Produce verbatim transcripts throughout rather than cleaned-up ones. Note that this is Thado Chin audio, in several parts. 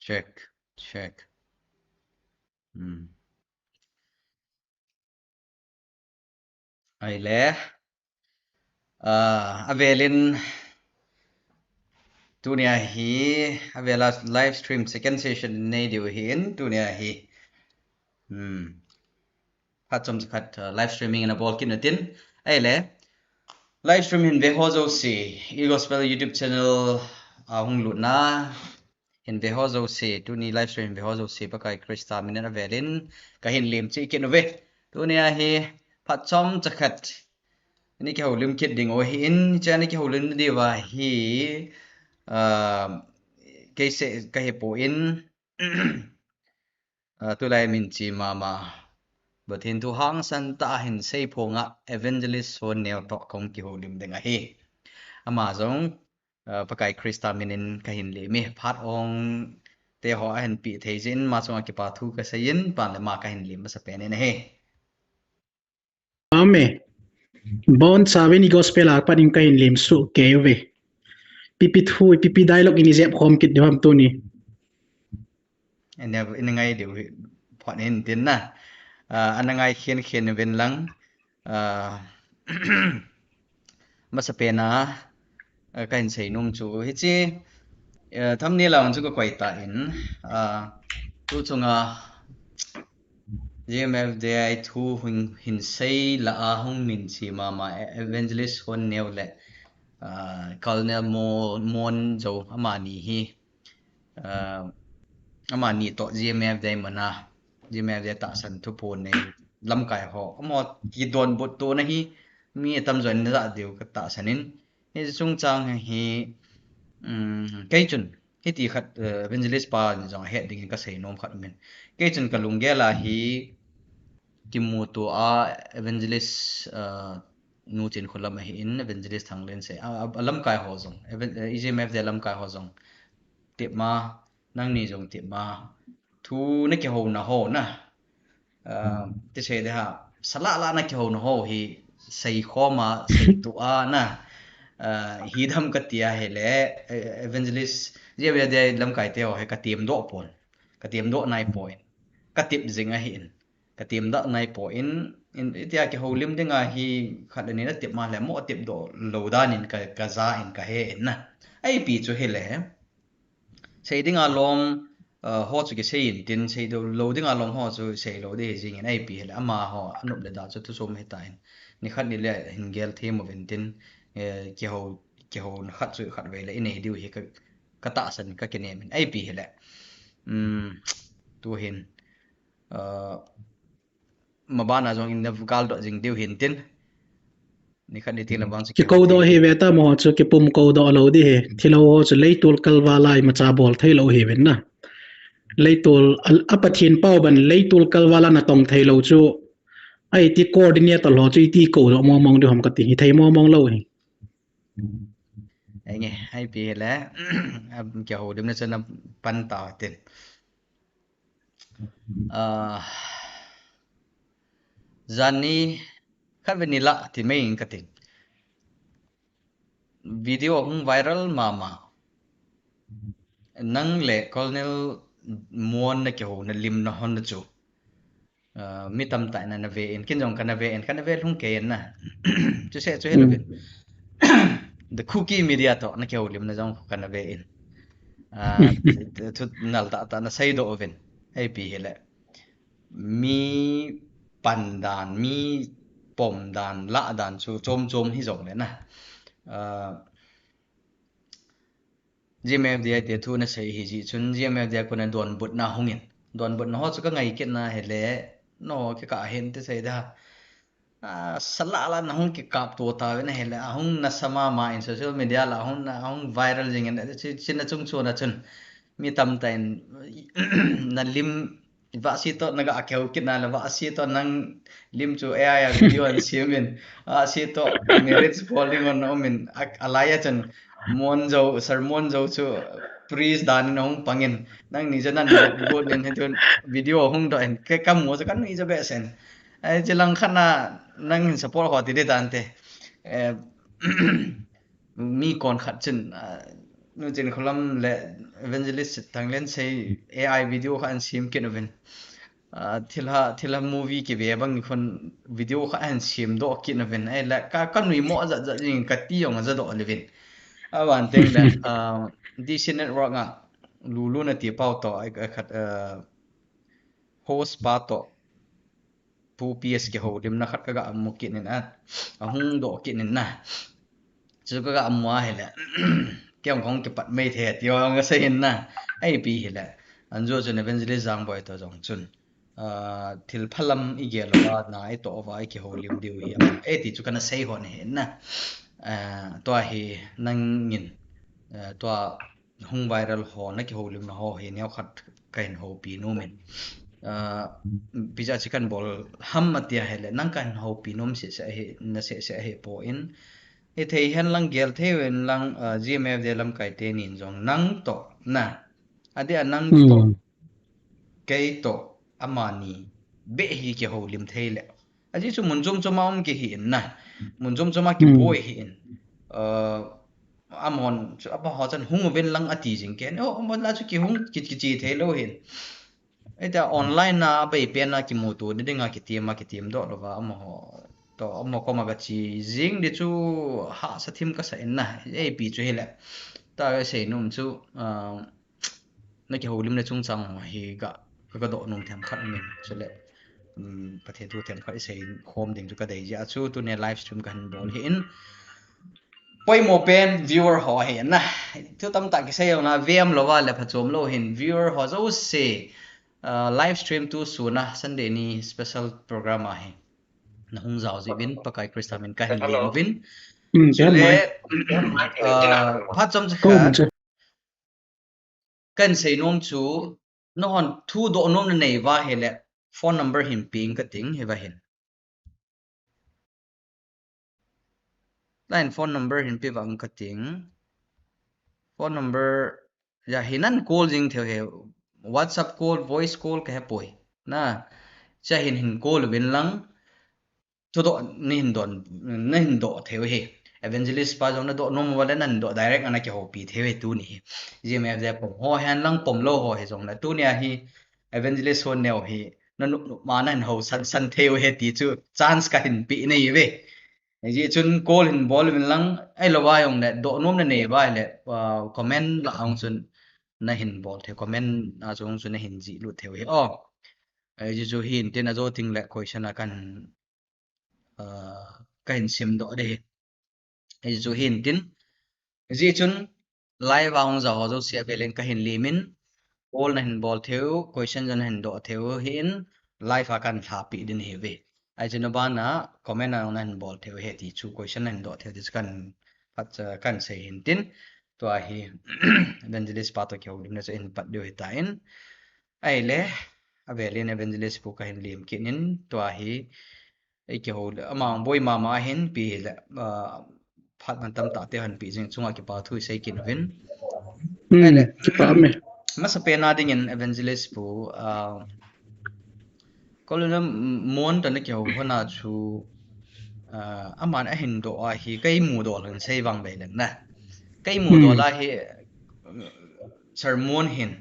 Check, check. Hmm. Ahile. Ah, avelin tunia hi, avela live stream second session nei diu hin tunia hi. Hmm. Phat chomcha khat, uh, live streaming ana bol kit utin. Ahile, live stream hin ve ho jouse, E Gospel YouTube channel, uh, hung lutna hin ve ho jouse, tuni live stream hin ve ho jouse, Pakai Christa minin avelin kahin lemchih kit uve. Tunia hi phat chomcha khat nei kihoulim kit diu ahin, hiche nei kihoulim diuva hi, uh, kei seh kahi poi, uh, tulai minthang mama, Pathen thu hangsan tah a hin seiphonga Evangelist Honneo toh kahung kihoulim ding ahi. Ama jong, uh, Pakai Christa minin kahin lem e, phat ong teho ahin pe thei jeh in ama chunga kipa thu kasei in, pan le ama kahin lem masapen in ahi. Amen. Bonchauvin E Gospel a pat in kahin lemsuh kei uve. Ipi thu, ipi dialogue in ijep khom kit diu ham tuni. Ina, ina ngai diu hi phat in tin na. Ah, ana ngai khen khen uvin lang. Ah, masapen a, ah, kahin seinom chu hiche, ah, thumbnail a chu kakoi tan, ah, tu chunga G M F D I thu hin, hin sei lah a hung minthang mama Evangelist Honneo le, ah, Colonel Mo-, Mon Jou amani hi, ah, amani toh G M F D I muna, G M F D I tahsan thuphon nei lamkai ho, amaho kidonbut tona hi mi atamjo in ana ja diu katahsan in, hiche chungchang hi, um, kei chun, hiti khat, eh, Evangelist pa jong ahet dingin kasei nom khat umin. Kei chun kalunggel a hi kimuto a Evangelist, eh, Nu Chinkholam ahin, Evangelist Thanglensei, a, a, alamkai ho jong, Evan-, eh, E G M F D I lamkai ho jong, tep ma, nangni jong tep ma, thu na kihouna ho na. Ah, ti sei de ha, salah lah na kihouna ho hi seikhom a, seito a na. Ah, hidam kati ahile, eh, Evangelist, G M F D I lamkai te ho hi katemdoh pon. Katemdoh nai poi. Katep jing ahin. Katemdoh nai poi. In, itia kihoulim dinga hi khat le ni natep ma le mo tepdoh lou dan in ka, kaja in kahe in na. Ipi chu hile. Sei dinga lom, uh, ho chu kisei in tin, sei lou, lou dinga lom ho chu sei lou ding hi jing in ipi hile, amaho anop le da chu thuchom hitan. Nikhat nile hin gel them uvin tin, eh, kihou, kihouna khat chu khatvei le inei diu hi ka, katahsan kakinem in ipi hile. Um, tu hin, uh, maban a jong in na galdoh jing diu hin tin. Nikhat ni tin la vang chu kikoudoh hi ve ta mo chu kipum koudoh lou ding hi. Thilou ho chu leitol kalval a imacha bol thei lou hi uvin na. Leitol a, a Pathen pao ban leitol kalval a natong thei lou chu. Aiti coordinator ho chu iti koudoh mong mong diu ham kati hi thei mong mong lou hi. Enge, ipi hile, a, kihoulim na chu na pan ta tin. Ah, janhi khatvei ni lah ti mai in katin. Video hung viral mama. Nang le Colonel Mon na kihouna lim na hon na chu. Ah, mi tamtah in ana ve in, ken jong kana ve in, kana ve lhung kei in na. Chuseh chu he lou vin. The Kuki Media toh na kihoulim na jong kana ve in. Ah, thu nal tah tah na seidoh uvin. Ipi hile. Mi pan dan, mi pom dan, lah dan chu chom chom hi jong le na. Ah, G M F D I te thu na sei hi jeh chun G M F D I kona donbutna hung in. Donbutna ho chu ka ngai kit na hile, no, kikah hin ti sei da. Ah, salah lah na hung kikap to ta ve na hile, ahung nasa mama in social media lah ahung na, ahung viral jing in, chi, chi na chung chu na chun. Mi tamtah in, na lim Vahsi toh na ga kihou kit na le, Vahsi toh nang lim chu A I a video an siam in, Vahsi toh marriage bol ding on um in, a, alai a chun Mon Jou, Sir Mon Jou chu priest dan in hung pang in, nangni chu nan got in, hichun video hung doh in, ke kamu chu kanui chu behseh in. Ai, chi lang khat na nang hin support ho ti ding tante. Eh, mi kon khat chun, ah, Nu Chin Kholam le Evangelist Thanglen sei A I video kha an sem kit uvin. Ah, thilha, thilha movie kive bang khun video kha an sem doh kit uvin. Ai le ka, ka nui mo jat jat jing ka ti jong ja doh le vin. A van teng le, ah, D C Network a Lulu na ti pau to, ai, ai khat, ah, host pa to. Pu P S kihoulimna khat ka ga mu kit in a, a hung doh kit in na. Chu ka ga mu a hile, kei hung kipat mai thei ti hung ka sei in na. Ai pi hile, an jo chun Evangelist Jangboi to jong chun, ah, thil phalam i gel uva na i to uva i kihoulim diu hi a, e ti chu kana sei hon hi na. Ah, tua hi nangin, ah, tua hung viral ho, na kihoulimna ho hi neo khat ka hin houpi nom in. Ah, pi ja chi kan bol ham a tia hile, nang ka hin houpi nom sese ahi, na sese ahi poi. I thei hen lang gel thei uvin lang, ah, G M F D lamkai te nin jong nang to na. Adia nang to. Hmm. Kei to amani beh hi kihoulim thei le. Ajeh chu mun chom chom a um kihi in na. Mun chom chom a kiboi hi in. Uh, amahon chu amaho chan hung uvin lang ati jing ken. Oh, amahon la chu kihung ki, kichi thei lou hin. Eta online na bei pen na kimuto ni ding a kitim a kitim doh lou va amaho. To amaho koma ka chi jing di chu hahsa thim ka sa in na. Ei pi chu hile. Ta ka sei nom chu, uh, na kihoulimna chungchang ho hi ka, ka, ka doh nom themkhat min. Chule, um, Pathen thu themkhat i sei khom ding chu ka dei jeh a chu tuni live stream ka hin bol hi in. Poimo pen viewer ho hi na. Thu tamtah kisei jong na vem lou va le phachom lou hin viewer ho jouse, uh, live stream tu sun a Sunday ni special program a hi. Na hung jao jeh uvin Pakai Christa min ka hin lem uvin. Hmm, chule, uh, phachom chu kha. Kan sei nom chu, nahon thu doh nom na nei va hile, phone number hin ping ka ting, hi va hin. Line phone number hin pe vang ka ting. Phone number, ya hi nan call jing thei hi, WhatsApp call, voice call ka he poi. Na, cha hin hin call uvin lang, Thudoh nahin don, nahin doh thei u hi. Evangelist pa jong nadoh nom uva le nahin doh direct a nakihoupi thei u hi tuni hi. G M F Z pom ho hen lang pom lou ho hi jong le tuni a hi Evangelist ho neo hi nanop nop ma nahin housan san thei u hi ti chu chance kahin pe nahi uve. Hijeh chun call hin bol uvin lang ahilou va jong le doh nom nanei uva ahile, ah, comment lah a jong chun nahin bol thei, comment a jong chun nahin jih lut thei u hi. Oh. Hijeh chu hin tin ajo ting le question a kan ah, kahin sim doh ding hi. Hichu hin tin. Hijeh chun live a hung ja ho jouse avel in kahin lem in. Call nahin bol thei u, question jong nahin doh thei u hi in live a kan lhapi ding hi uve. Hichu na bana comment a jong nahin bol thei u hi ti chu question nahin doh thei u ti chu kan phat, ah, kan sei hin tin. Tua hi Evangelist pa to kihoulimna chu hin pat diu hi ta in. Ahile, avel in Evangelist pu kahin lem kit in, tua hi, ei kihou, ama boi mama hin pi le, ah, phat man tamtah te han pe jing chunga kipa thu i sei kit uvin. Hmm, ahile, kipa me. Masapen a ding in Evangelist pu, ah, Koluna mon tana kihou hon a chu, ah, aman ahin doh a hi kei mudoh lhon sei vang bei leng na. Kei mudoh la hi, sermon hin.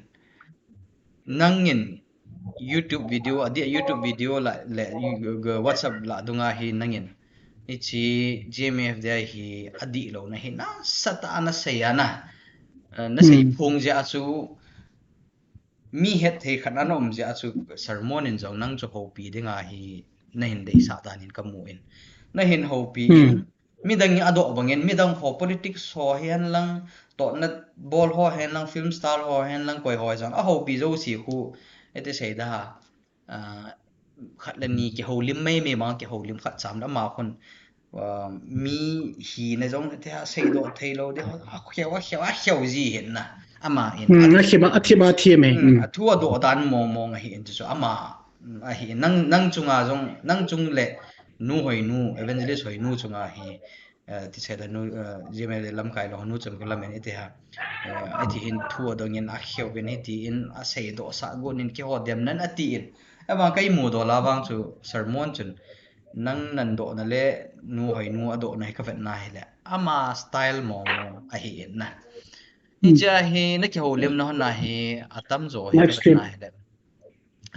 Nangin YouTube video, adeh YouTube video la, le, WhatsApp la dunga hi nangin. Hiche G M F D I hi adih lou na hi nasatah a nasei a na. Ah, nasei phong jeh a chu, mi hetthei khat ana um jeh a chu sermon in jong nang chu houpi dinga hi nahin deisah dan in kamu in. Nahin houpi in, midang in adoh bang in, midang ho politics ho hihen lang, tohna bol ho hihen lang, film star ho hihen lang, koi ho hihen lang, ahoupi jouse khu, iti sei da, ah, khat le ni kihoulim mai mai ma kihoulim khat cham da ma khun, ah, mi hina jong te ha seidoh thei lou, de ha kheu, ha kheu, ha kheu ji hin na. Ama in. Hmm, a thim a, a thim a thim e. Hmm, hmm. A thu adoh dan mong mong ahi in chu ama, hmm, ahi in. Nang, nang chunga jong, nang chung le nu Hoinu, Evangelist Hoinu chunga hi, eh, ti sei da nu, eh, G M F D I lamkai lou nu chun ka lamen iti ha. Eh, iti hin thu adong in a kheu in hiti in a seidoh sah gon in kiho dem nan ati in. Ama kei mudoh la vang chu sermon chun. Nang nadoh na le, nu Hoinu adoh na hi ka vet na hi le. Ama style mong mong ahi in na. Hiche hi na kihoulimna hon a hi atamjo hi ka vetna hile.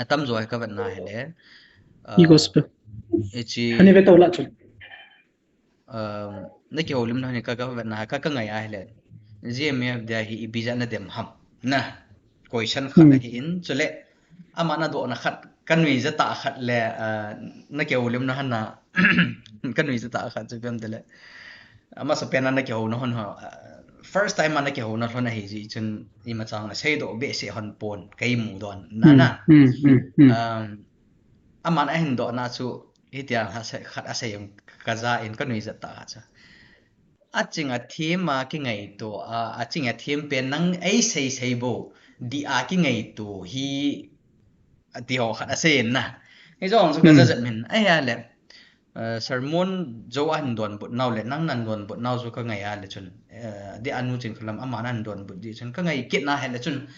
Atamjo hi ka vetna hile. E gospel. Hiche. Ani ve to la chu. Um, na kihoulimna hon hi ka, ka vetna ka, ka ngai a hile. G M F D I hi ipi jeh a na dem ham. Na. Question khat ahi in chule. Ama na dohna khat, ka nuijat a khat le, uh, na kihoulimna hon a, ka nuijat a khat chu ipi ham tile. Amasapen a na kihouna hon ho, uh, first time a na kihouna lhon ahi jeh chun imacha na seidoh behseh hon pon kei mu don na na. Um, aman ahin dohna chu hitia khat asei jong ka ja in ka nuijat a khat chu. Aching athem a kingaito, a, aching athem pen nang ei sei sei bou, dih a kingaito hi ati ho khat asei in na. Hijong chu ka ja jat min. Ahile, uh, sermon jo ahin donbut nau le, nang nan donbut nau chu ka ngai a le chun. Uh, dih a Nu Chinkholam aman ahin donbut jeh chun ka ngai kit na hile chun.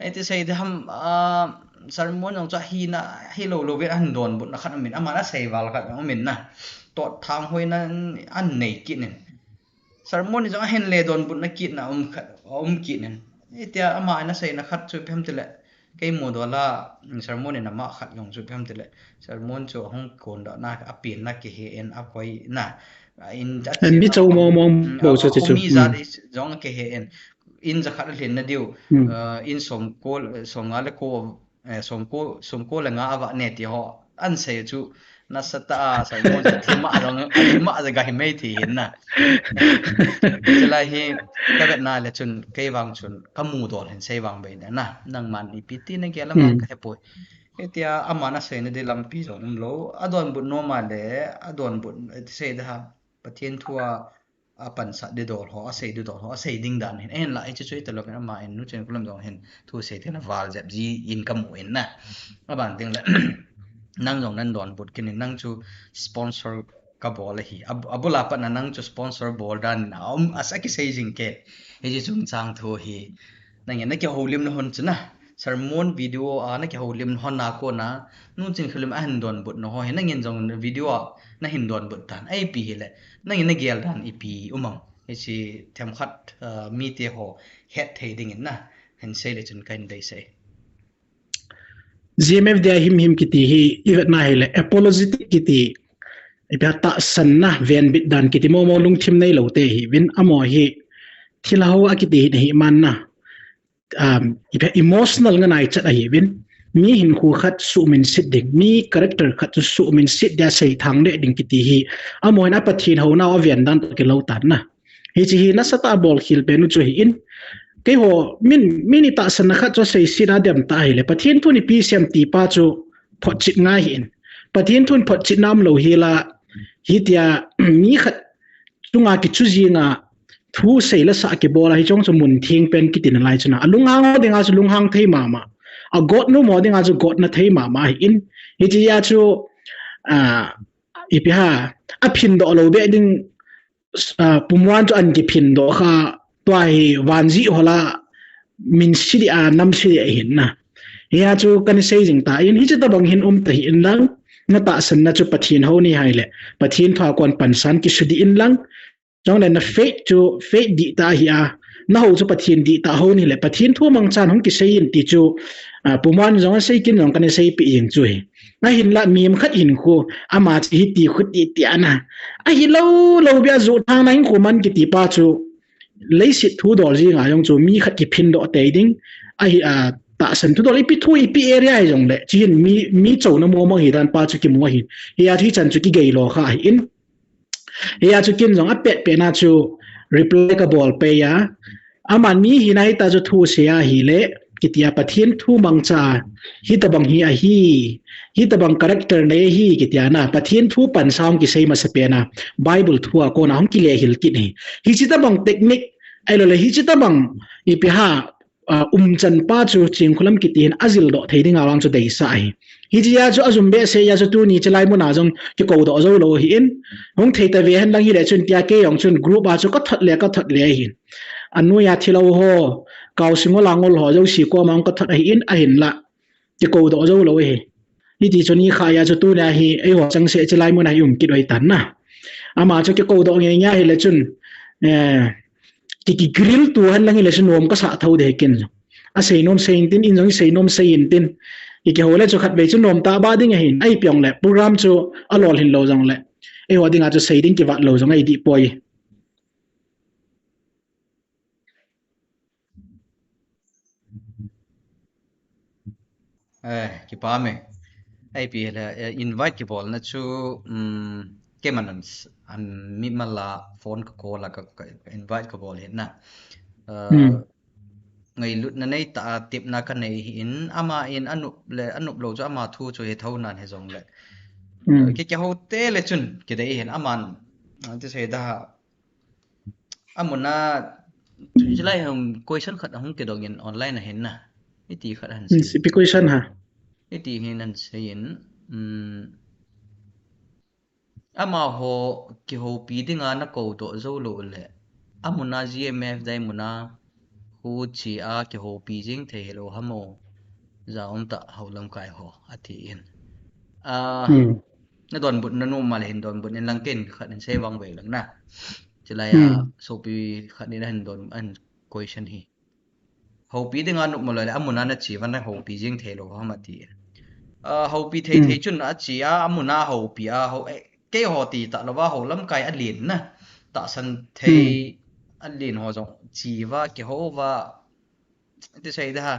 Iti sei ding ham, uh, sermon jong chu ahina, hilou lou vin ahin donbutna khat um in, aman asei val khat um in na. Tot thanghoina ahin nei kit in. Sermon jong ahin le donbutna kitna um khat, um kit in. Hitia ama in aseina khat chu ipi ham tile. Kei mu dola, sermon in ama khat jong chu ipi ham tile. Sermon chu ahung kondoh na, apenna kihe in, akoina. In, mi chou mong mong bou chu chu. Mi jat jong kihe in. In jakhat alhin na diu. Uh, in somko, somnga le ko, eh, somko, somko le nga avah ne ti ho. An sei chu nasatah a sermon chu thima jong, thima ja ga hi mei thi hin na. Chulai hi ka vetna le chun kei vang chun ka mudol hin sei vang bei na. Nangman ipi ti na gel a vang ka hepoi. Hitia aman aseina ding lampi jong umlou. Adonbut nom a le, adonbut, eh, sei ding ham. Pathen thu a apansat ding dol ho, asei ding dol ho, asei ding dan hin. Ahinla hiche chu hitalou in ama in Nu Chinkholam jong hin thu sei thei na val jep ji in ka mu in na. Aban ding le nang jong nan donbut kit in, nang chu sponsor ka bol ahi. Ab-, abul a pat na nang chu sponsor bol dan in aum, asa kisei jing kei. Hiche chungchang thu hi. Nangin na kihoulimna hon chu na. Sermon video a na kihoulimna hon a kona. Nu Chinkholam ahin donbutna ho hi. Nangin jong video a na hin donbut tan. Ipi hile. Nangin na gel dan ipi um am. Hiche themkhat, uh, mite ho het thei dingin na. Hin sei le chun ka hin deisah e. G M F D I himhim kiti hi, i vetna hile, apologetic kiti, ipi ham tahsanna, venbit dan kiti, momo lungthim neilou te hi, vin amaho hi, thilha ho a kiti hi, hi man na, um, ipi ham emotional nga naichat ahi, vin, mi hinkho khat suhminset ding, mi character khat chu suhminset dia seithang le ding kiti hi, amaho hin a Pathen houna a ven dan toh kilou tan na. Hiche hi nasatah a bolkhel pen u chu ahi in. Keiho, min, min i tahsanna khat chu aseiset a dem ta hile. Pathen thun ipi sem ti pa chu photchet ngai ahi in. Pathen thun photchetna umlou hila, hitia mi khat chunga kichu jinga thu sei le sa kibol a hiche chu mun theng pen kiti nalai chu na. Alunghang ho dinga chu lunghang thei mama. Agotnom ho dinga chu gotna thei mama ahi in. Hitia chu, ah, ipi ham, aphindoh lou be ding, ah, pumwan chu an kiphindoh kha, tua hi vanjih ho la, minse dia, namse dia ahin na. Hia chu kana sei jing ta in, hiche tabang hin um ta hih in lang, na tahsanna chu Pathen hou nahi le, Pathen thu a kon pansan kisudih in lang, chule na faith chu, faith dihtah ahi a, na hou chu Pathen dihtah hou nahi le, Pathen thu mangchan hung kisei in ti chu, ah, pumwan jong asei, ken jong kana seipeh jing chu ahi. Ahinla mihem khat hinkho, ama chu hiti khuti ti ana. Ahilou, lou bia ju thang na hinkho man kiti pa chu, leiset thudol jinga jong chu mi khat kiphindoh tei ding. Ahi, ah, tahsan thudol ipi thu, ipi area hi jongle. Chuin mi, mi chouna momo hi dan pa chu kimu ahi. Hia chu hichan chu kigei lo kha ahi in. Hia chu ken jong apet pet na chu reply kabol pei a. Aman mi hina hita chu thusei ahile, kitia Pathen thu mangcha, hitabang hi ahi, hitabang character nei ahi, kitia na, Pathen thu pansa hung kisei masapen a, Bible thu a kona hung kile hil kit hi. Hiche tabang technique, ahilou le, hiche tabang, ipi ham, ah, umchan pa chu Chinkholam kiti hin ajil doh thei dinga vang chu deisah ahi. Hitia chu ajum behseh a chu tuni chelai muna jong kikou doh jou lou ahi in. Hung thei ta ve hen lang hile chun tia kei jong chun group a chu kathot le, kathot le ahi. Anoiya thilou ho, Kaosingol a ngol ho, jouse koma hung kathot ahi in ahinla. Kikou doh jou lou ahi. Hiti chu ni khat a chu tunia hi, eiho changseh chelai muna hi um kit u ahi tan na. Ama chu kikou doh nge nge hile chun, eh, ki, ki grill tu hen lang hile chu nom kasa thou de ken. Asei nom sei intin, in jong sei nom sei intin. Ki, kihou le chu khatvei chu nom tah ba ding ahin. Ahi piong le program chu alol hin lou jong le, eiho dinga chu sei ding kivat lou jong ahi dih poi. Eh, kipah e. Ahi pi le, eh, invite kibolna chu, um, keiman an s-, an mimal a phone ka call a ka, ka invite kabol hin na. Eh, Hmm. ngailutna neitah a tepna kanei hin, aman anop le, anop lou chu ama thu chu hethou nan hijongle. Hmm. Eh, ki, kihou te le chun, kidei hin aman, ah, ti sei da, Amuna, chulai hung question khat ahung kidong in online a hin na. Iti khat ahin Hmm, sei. Ipi question ham? Iti hin ahin sei in, um, amaho kihoupi dinga nakou doh jou lou le. Amuna G M F Day muna huche a kihoupi jing thei hilou ham o. Ja um tah ho lamkai ho, ati in. Ah, Hmm. nadonbut na nom a le hin donbut in lang ken khat in sei vang ve lang na. Chulai a Hmm. sopi khat in ahin don, ahin question hi. Houpi dinga nop mo le, amuna nache uva nahoupi jing thei lou ham ati. Ah, houpi thei Hmm. thei chun ache a, amuna houpi a, hou, eh, keiho ti tah louva ho lamkai alen na. Tahsan thei Hmm. alen ho jong che uva, kihou uva, ti sei da ha.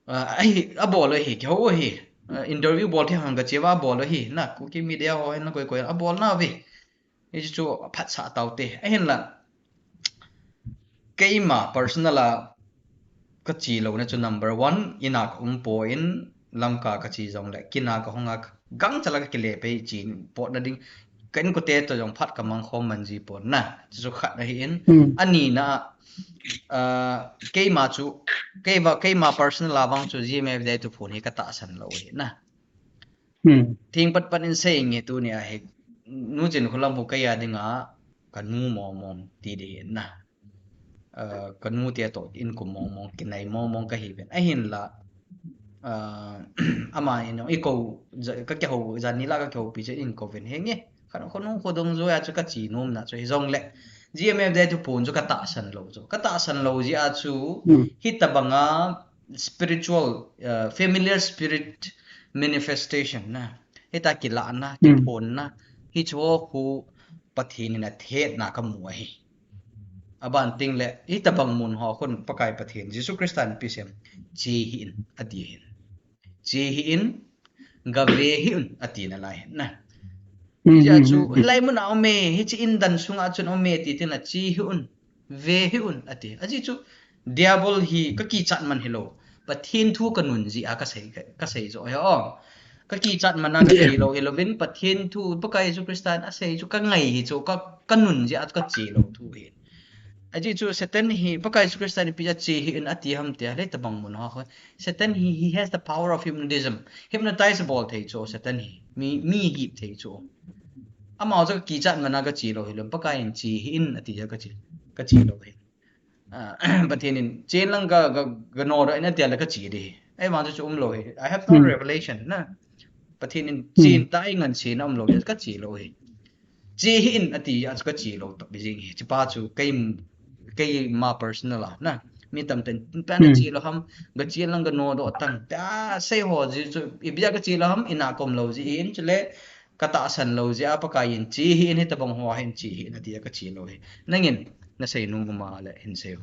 Ah, ahi, abol u ahi, kihou u ahi. Ah, interview bol thei hang kache uva abol u ahi. Na, Kuki media ho hin na koi koi abol nauve. Hichu chu phatsah tau te. Ahinla, keima personal a kache louna chu number one, in a kaum poi, lamkai kache jongle, kin a kahung a, gangchal a kakile pei che potna ding, ka inkote toh jong phat kamang khom man ji pon na. Chu chu khat ahi in, Hmm. anina, ah, keima chu, keiva, keima personal a vang chu G M F Day thuphon hi katahsan lou ahi na. Hmm. Thing pat pat in sei nge tuni a hi, Nu Chinkholam hu kei a dinga, kanu mong mong ti ding ahi na. Ah, kanu te toh in kum mong mong, kinai mong mong kahi ven. Ahinla, ah, ama in jong, i kou, ja-, kakihou, janhi la kakihoupi chu in kou ven henge. Khat khonung khodong joi a chu kache nom na chu hijongle. G M F Day thuphon chu katahsan lou chu. Katahsan lou jeh a chu, Hmm. hitabanga spiritual, uh, familiar spirit manifestation na. Hita kilahna, Hmm. kiphonna. Hichu khu Pathen in athetna kamu ahi. Aban teng le, hitabang mun ho khun Pakai Pathen, Jesu Christa in ipi asei em, che hih in, ati ahin. Che hih in, gave hih un, ati nalai ahin na. Hmm, Hijeh a hmm, chu, hmm, hmm. hilai mun a um e, hiche in dan sunga chun um e, ti teng le che hih un, ve hih un, ati. Ajeh chu, Diabol hi kakichat man hilou. Pathen thu kanun jeh a kasei, ka, kasei joh ahi o. Kakichat man a Dih. kache lou hilou vin, Pathen thu, Pakai Jesu Christa in asei chu kangai hi chu, ka, kanun jeh a kache lou thu ahi. Ajeh chu Satan hi, Pakai Jesu Christa in ipi jeh a che hih in ati ham tia, hitabang mun ho khu. Satan hi, he has the power of hypnotism. Hypnotize bol thei chu Satan hi. Mi, mi hip thei chu. Ama chu kakichat man a kache lou hilou, Pakai in che hih in ati a kache, kache lou hi. Ah, Pathen in, "Chen lang ka, ka, ka nodoh in," ati a le kache ding. Ahivang chu chu umlou hi. I have no Hmm. revelation na. Pathen in Hmm. chen tah in ngansena umlou hi, kache lou hi. Che hih in ati a chu kache lou tah beh jing hi. Chupa chu kei, keima personal a na. Mi tamtah in, "Pen Hmm. che lou ham, kachen lang ka nodoh tan." Tia sei ho jeh chu, ipi jeh a kache lou ham, in a kaum lou jeh in, chule, Katahsan lou jeh a Pakai in che hih in, hitabang ho hin che hih in ati a kache lou hi. Nangin nasei nom um a le hin sei o.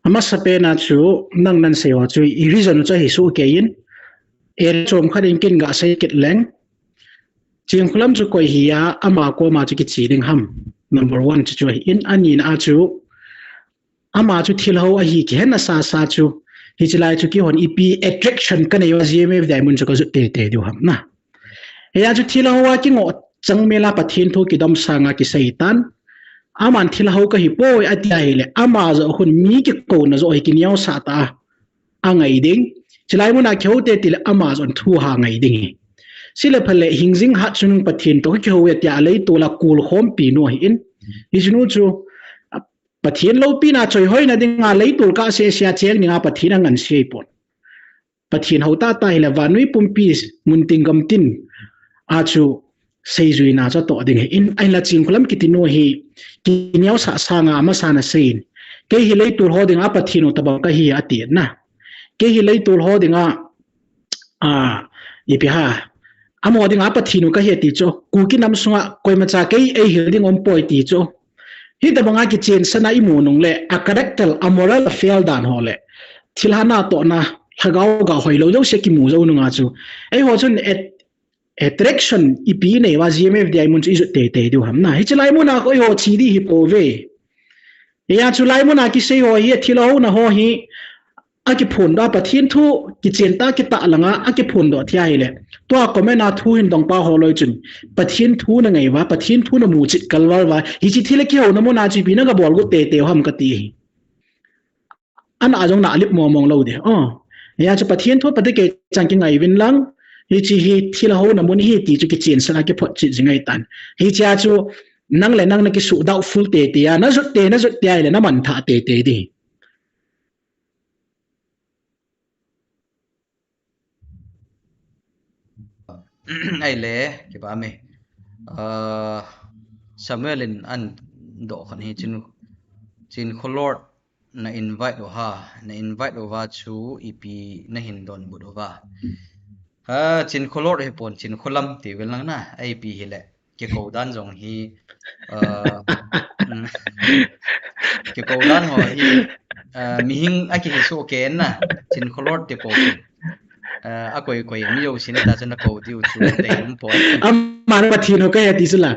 Amasapen a chu nang nasei ho chu i reason u chu ahi soh kei in. Area chom khat in kin gasei kit leng. Chinkholam chu koi hi a, ama koma chu kiche ding ham. Number one chu chu ahi in, anina a chu Ama chu thilhou ahi kihen nasa sa chu. Hiche lai chu keihon ipi attraction kanei uva G M F Day mun chu kajot teitei diu ham na. Hia chu thilhou a kingoh chang mel a Pathen thu kidom sanga kisei tan. Aman thilhou kahi poi ati ahile, ama joh khun mi kikouna joh hi kineosah tah a angai ding. Chulai mun a kihou te tile ama joh thu ha ngai ding hi. Chule phale hingjing hat chun Pathen toh kihou e tia leitol a kul khompi nu ahi in. Hiche nu chu Pathen loupina choihoina dinga leitol kah sese a cheng dinga Pathen angansei pon. Pathen hou tahtah hile vannoi pumpi mun tin gam tin a chu seijuina chu atoh ding ahi. In, ahinla Chinkholam kiti nu hi, kineo sah sanga amasa ana seiyin. Kei hi leitol ho dinga Pathen u tobang kahi ati na. Kei hi leitol ho dinga, a, ipi ham. Amaho dinga Pathen u kahi ati chu. Kuki nam sunga koimacha kei eihil ding umpoi ti chu. Hitobanga kichensahna imu nung le, a character, a moral, a fail dan ho le. Thilha natohna, lhagao ga hoilou jouse kimu jou nunga chu. Eiho chun at-, attraction ipi inei uva G M F D I mun chu ijot teitei diu ham na. Hiche lai muna eiho che ding hi pouve. Hijeh chun lai muna kisei ho hi, athilha houna ho hi, akiphondoh a Pathen thu, kichen tah kitah langa, akiphondoh thei ahile. Tua comment a thu hin dong pa ho loi chun. Pathen thu nangai uva, Pathen thu namu chet kalval uva. Hiche thil a kihouna muna chu ipi nagabol got teitei u ham kati ahi. Ana jong na lip mong mong lou ding. Oh. Hijeh chun Pathen thu pati kei chan kingai uvin lang. Hiche hi thilha houna mun ahi ti chu kichensahna kiphot chet jing ahitan. Hichea chu nang le nang nakisuh doubtful teitei a, najot tei, najot tei ahile namanthah teitei ding. Ahile, kipa me. Ah, Samuel in ahin doh khat hi Chin, Chinkholot na invite u ham, na invite uva chu ipi nahin donbut uva. Ha, Chinkholot hipon, Chinkholam ti vel lang na, ipi hile. Kikou dan jong hi, ah, mm, kikou dan ho hi, ah, mihing akihi soh kei na, Chinkholot ti pou. Ah, akoi koi mi jousen ta chu nakou diu chu deium poi. Ama na Pathen u kahi ati chu la.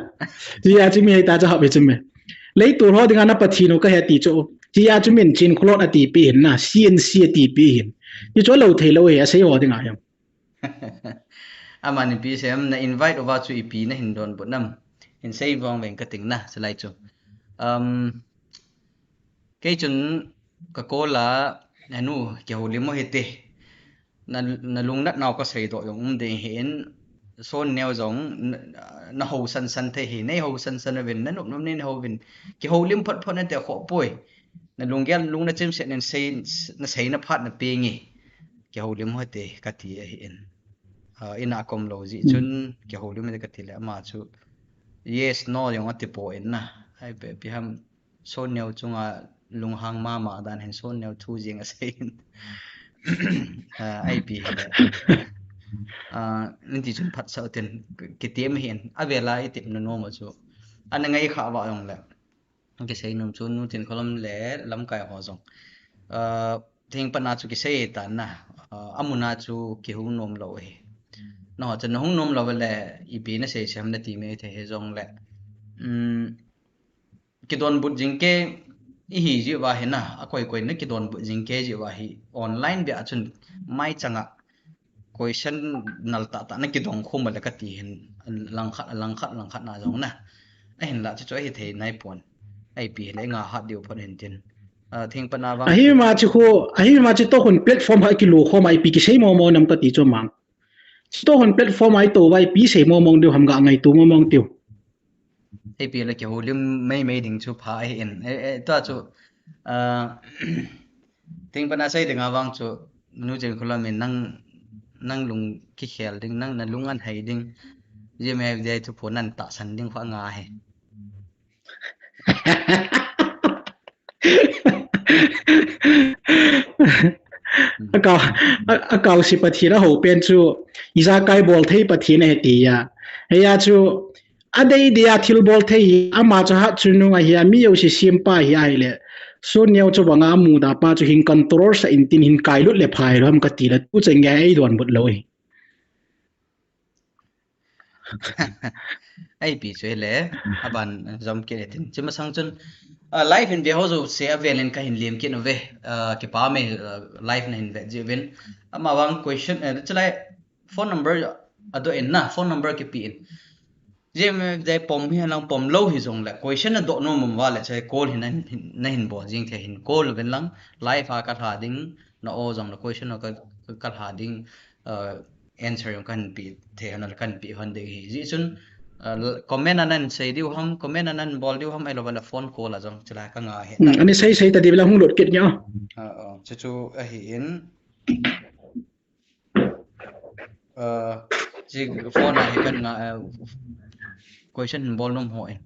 Hijeh chun mi hita chu hap hi chu me. Leitol ho dinga na Pathen u kahi ati chu. Hijeh chun min Chinkholot atipi hin na, C N C atipi hin. Hichu lou thei lou ahi, asei ho dinga jong. Aman ipi asei em, na invite uva chu ipi nahin donbut nam. Hin sei vang veng kating na, chulai chu. Um, kei chun ka call a, anu, kihoulim u hite. Na, nalungnat nau kasei doh jong um ding ahin, Sonneo jong, na, nahou sansan thei ahi, neihou sansan uvin, nanop nop nei nahou uvin. Kihoulim phot phot nate khoh poi. Nalunggel, lung nachimset nin sei, nasei na phat napeng e. Kihoulim u hite kati ahin. Ah, ina kom lou jeh chun, kihoulim u hite kati le ama chu. Yes, no, jong ati poi na. Ai pe, ipi ham. Sonneo chunga lunghang mama dan hin Sonneo thu jeng asei in. Ah, ipi hile. Ah, niti chun phatsah u tin kitem hin. Avela itep nom u chu. Ana ngai kha uva jong le. Kisei nom chu nu Chinkholam le lamkai ho jong. Ah, thengpat na chu kisei tan na. Ah, amun a chu kihung nom lou ahi. Nangho chun nahung nom lou le ipi nasei sem nati mai thei hijong le. Um, kidonbut jing kei ihi jeh uva hi na, akoi koi na kidonbut jing kei jeh uva hi online beh a chun maichang a question nal tah tah na kidong khum le kati hin langkhat, langkhat, langkhat na jong na. Ahinla chu chu ahi thei nai pon. Ipi le nga hat diu phot hin tin. Ah, thengpat na vang. Ahi ma chu khu, ahi ma chu toh hun platform a kilu khom a ipi kisei mong mong nam kati chu mang. Chutoh hun platform a ito uva ipi sei mong mong diu ham ga ngaito mong mong tiu. Ipi le kihoulim mei mei ding chu pha ahin. Eh, eh, tua chu, ah, thengpat na sei ding a vang chu, nu Chinkholam in nang, nang lung kikhel ding, nang nalung anhei ding. G M F D I thuphon natahsan ding khu anga ahi. Akao, a, akao si Pathen ahou pen chu, ijakai bol thei Pathen ahi tia. Hijeh a chu, adei dei a thil bol thei hi, ama chu hatchungnung ahi a, mi jouse sempa ahi ahile. Sonneo chu banga amuda pa chu hin control sah in tin hin kailut le phai lou ham kati le, tuchan gei eidonbut lou ahi. Ipi chu hile, aban jom kit tin. Chumasang chun, ah, live in ve ho jouse avel in kahin lem kit uve. Ah, kipa me, ah, live nahin vet jeh uvin. Ama vang question, eh, chulai phone number adoh in na, phone number kipe in. G M F D I pom hi lang pom lou hijong le, question adoh nom um uva le, chulai call hin, hin, nahin bol jing thei hin call uvin lang, live a kalha ding, na o jong le question a ka, ka, kalha ding, uh, answer jong kahin pe thei hon le kahin pe hon ding ahi. Jeh chun, uh, comment a nahin sei diu ham, comment a nahin bol diu ham, ahilou le phone call a jong chulai ka nga ahi. Hmm, ani sei sei ta diu le hung lut kit nge. Ah, oh, chu chu ahi in. Uh, Chi phone a hi kan nga, eh, question hin bol nom ho in.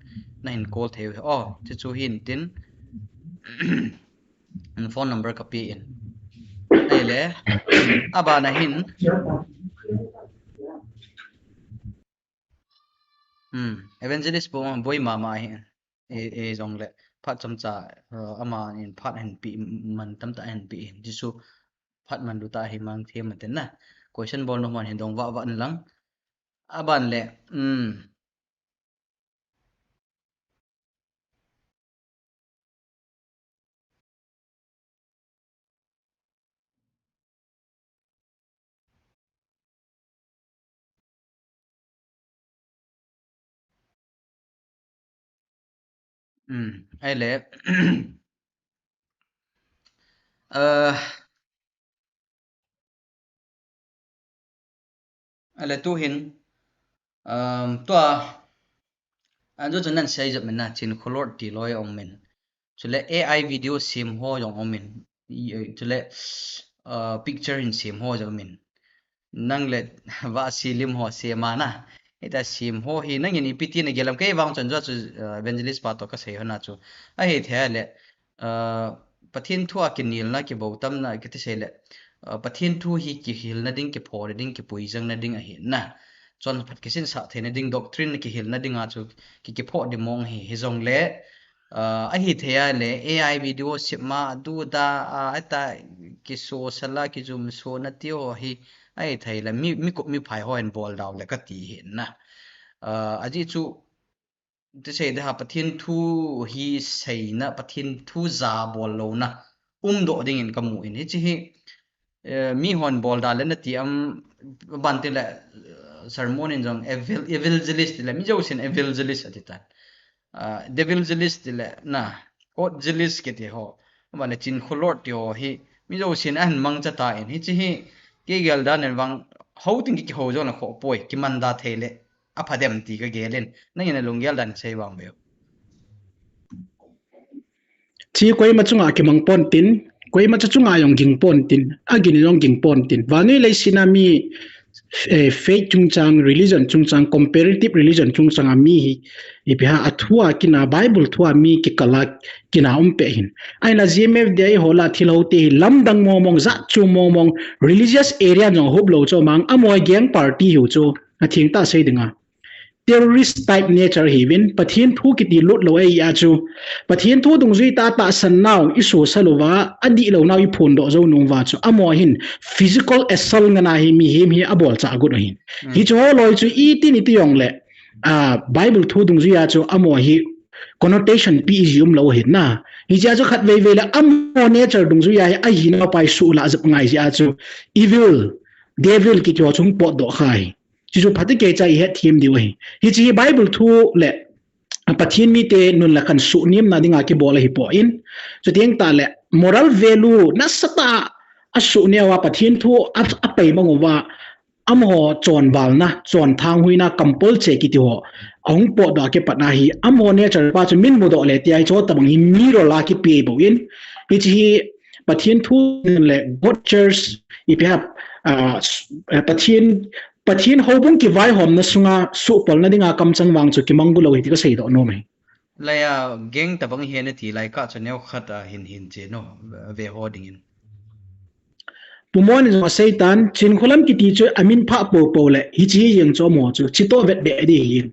Na hin call thei u hi. Oh, chi chu hin tin. Phone number ka pe in. Ei le. Abana hin. Hmm. Evangelist po, boi mama hi. E, e jong le. Phat chomcha, uh, ama in phat hin pe, man tamtah hin pe in. Jisu phat man du ta hi mang thiam man tin na. Question bol nom ho hin dong vah vah in lang. Aban le, um, um, ei le. Uh, Ale tu hin, um, tua, an chu chu nan sei jep min na, Chin Kholor ti loi ong min. Chule A I video sem ho jong ong min. I, chule, uh, picture hin sem ho jong min. Nang le va si lim ho sem a na. Ita sem ho hi nangin ipi ti na gelam kei vang chun chu, uh, evangelist pa to ka sei ho na chu. Ahi thei le, uh, Pathen thu a kinelna, kibol tamna, kiti sei le, uh, Pathen thu hi kihilna ding, kiphohna ding, kipuijangna ding ahi na. Chonphat kisinsah theina ding, doctrine kihilna ding a chu ki, kiphoh ding mong hi, hi jong le, uh, ahi thei a le, A I video sem a, du da, uh, ata, kisosala, kijumsona ti ho hi, ahi thei le, mi, mi kup mi phai ho in bol dau le ka ti hi na. Uh, ajeh chu, Ti sei de ha Pathen thu hi seina, Pathen thu ja bol louna, um doh ding in ka mu in. Hichi hi, eh, mi hon bol da le na ti am ban ti le, eh, sermon in jong evil, evangelist ti le, mi jousen evangelist ati tan. Ah, devilgelist ti le, na, Godgelist kiti ho. Ban le Chin Kholor ti ho hi, mi jousen ahin mangcha ta in. Hichi hi, kei gel dan in vang, ho ting ki, ki ho jong na kho poi, ki man da thei le. Apha dem ti ka gel in, nangin a lunggel dan sei vang veu. Chi koima chunga kimang pon tin, koima cha chunga jong ging pon tin, agin jong ging pon tin. Vannoi leiset a mi, eh, faith chungchang, religion chungchang, comparative religion chungchang a mi hi, ipi ham a thu a kina, Bible thu a mi kikal a kina um pe hin. Ahin la G M F D I ho la thil ho te hi lamdang mong mong, jat chu mong mong, religious area jong hop lou chu mang, amaho gang party hiu chu. Atheng tah sei ding a. Terrorist type nature hiuvin, Pathen thu kiti lut lou ahi a chu. Pathen thu dungjui tah tahsan nau, i sosal uva, adih lou nau i phondoh jou nung uva chu. Amaho hin physical assault ngen a hi mihem hi abol cha agot u hin. Mm. Hichu ho loi chu itin iti jong le, ah, Bible thu dungjui a chu amaho hi connotation pi iji um lou hin na. Hichi a chu khatvei vei le amaho nature dungjui a hi ahi nau pai suh la jep ngai jeh a chu. Evil, devil kiti ho chu hung potdoh kha hi. Chuchu phatecha i het them diu ahi. Hichi hi Bible thu le Pathen mite nun le khan suhnem na dinga kibol ahi poi. Chuteng tah le moral value nasatah a suhneo a Pathen thu a, apai mang uva amaho chonvalna, chonthanghuina, kampol che kiti ho ahung potdoh a kipat na hi amaho nature pa chu min mudoh le tia hichu tabang hi mirror a kipe bou in. Hichi hi Pathen thu le God church ipi ham, ah, s-, eh, Pathen, Pathen houbung kivaihomna sunga suhpolna dinga kamchang vang chu kimang gu lou hi ti ka seidoh nom e. Laiya gang tabang hi na ti lai kah chu neo khat a hin hin che no ve ho ding in. Pu Mon in jong asei tan, Chinkholam kiti chu amin phah popo le, hichi hi jeng chu amaho chu, chito vet be di hi.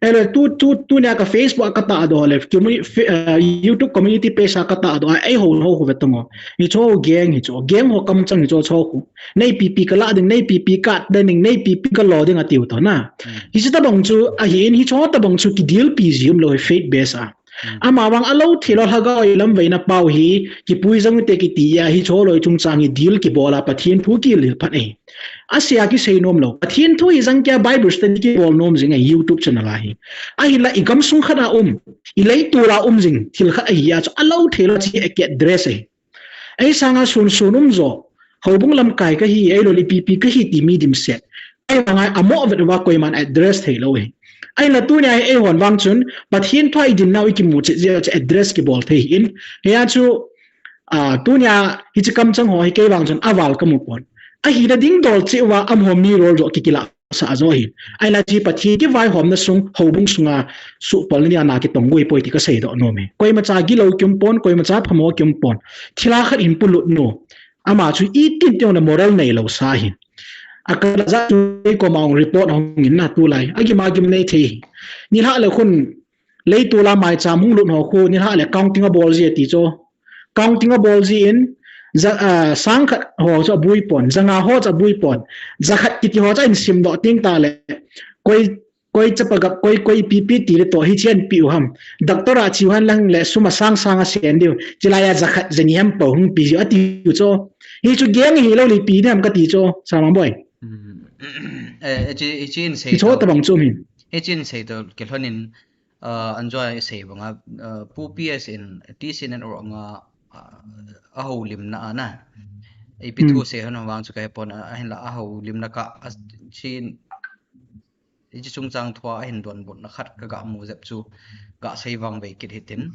Ele tu, tu, tunia ka Facebook a ka tahdoh le, commu-, fe-, eh, YouTube community page a ka tahdoh a, eiho, ho, ho ve tong o. Hichu gang hichu, gang ho kamchang hichu chu khu. Nei pipi ka la ding, nei pipi ka at ding, nei pipi ka lo ding atiu to na. Hmm. Hichi tabang chu, ahin hichu tabang chu kidil pi ji um lou hi faith base a. Hmm. Amavang alou thilo lhagao i lamveina pau hi, kipuijang te kiti a hichu loi chungchang hi dil kibol a Pathen thu kilhil phat e. Asei a kisei nom lou. Pathen thu hi jang kia Bible study kibol nom jing a YouTube channel a hi. Ahinla i gamsung khat a um, i leitol a um jing, thil khat ahi a chu alou thilo chi a ki address e. Ei sanga sun sun um jo, houbung lamkai kahi, ei lol ipi pi kahi ti mi dimset. Ei vangai amo vet uva koiman address thei lou e. Ahinla tunia hi eihon vang chun, Pathen thu a i din nau i kimu chet jeh a chu address kibol thei hin. Hia chu, ah, tunia hichi kamchang ho hi kei vang chun aval ka mu pon. Ahina ding dol cheh uva amaho mirror jo ki kila sa jo hi. Ahinla chi Pathen kivaihomna sung, houbung sunga, suhpolna dia na kitong gui poi ti kasei doh nom e. Koima cha gilou kium pon, koima cha phamo kium pon. Thilha khat hin pulut nu. Ama chu itin tiong le moral neilou sa hi. Akala ja chu koma hung report hung in na tulai. Agim agim nei thei hi. Nilhah le khun leitol a maicham hung lut ho khu, nilhah le counting abol ji ati chu. Counting abol ji in, ja, ah, sang khat ho chu abui pon, ja nga ho chu abui pon, ja khat kiti ho chu ahin sim doh ting ta le, koi, koi chapa gap, koi, koi ipi ipi ti le toh, hichi ahin pe u ham. Doctor a che u hen lang le, sum a sang sang a sen diu, chulai a ja khat, ja ni ham po hung pe ji u ati u chu. Hichu geng hilou le ipi ding ham kati chu, Samang boi. Hmm. Eh, hichi, hichi in sei Hichu to. Tabang chu min. Hichi in sei to, kilhon in, ah, anjoi sei banga, ah, Pu P S in, T C Network nga, ah, ahoulimna a na. Ipi thu Hmm. sei hon vang chu kahe pon, ah, ahinla ahoulimna ka, ah, chin, hichi chungchang thua ahin donbutna khat kaga mu jep chu, gasei vang vei kit hitin.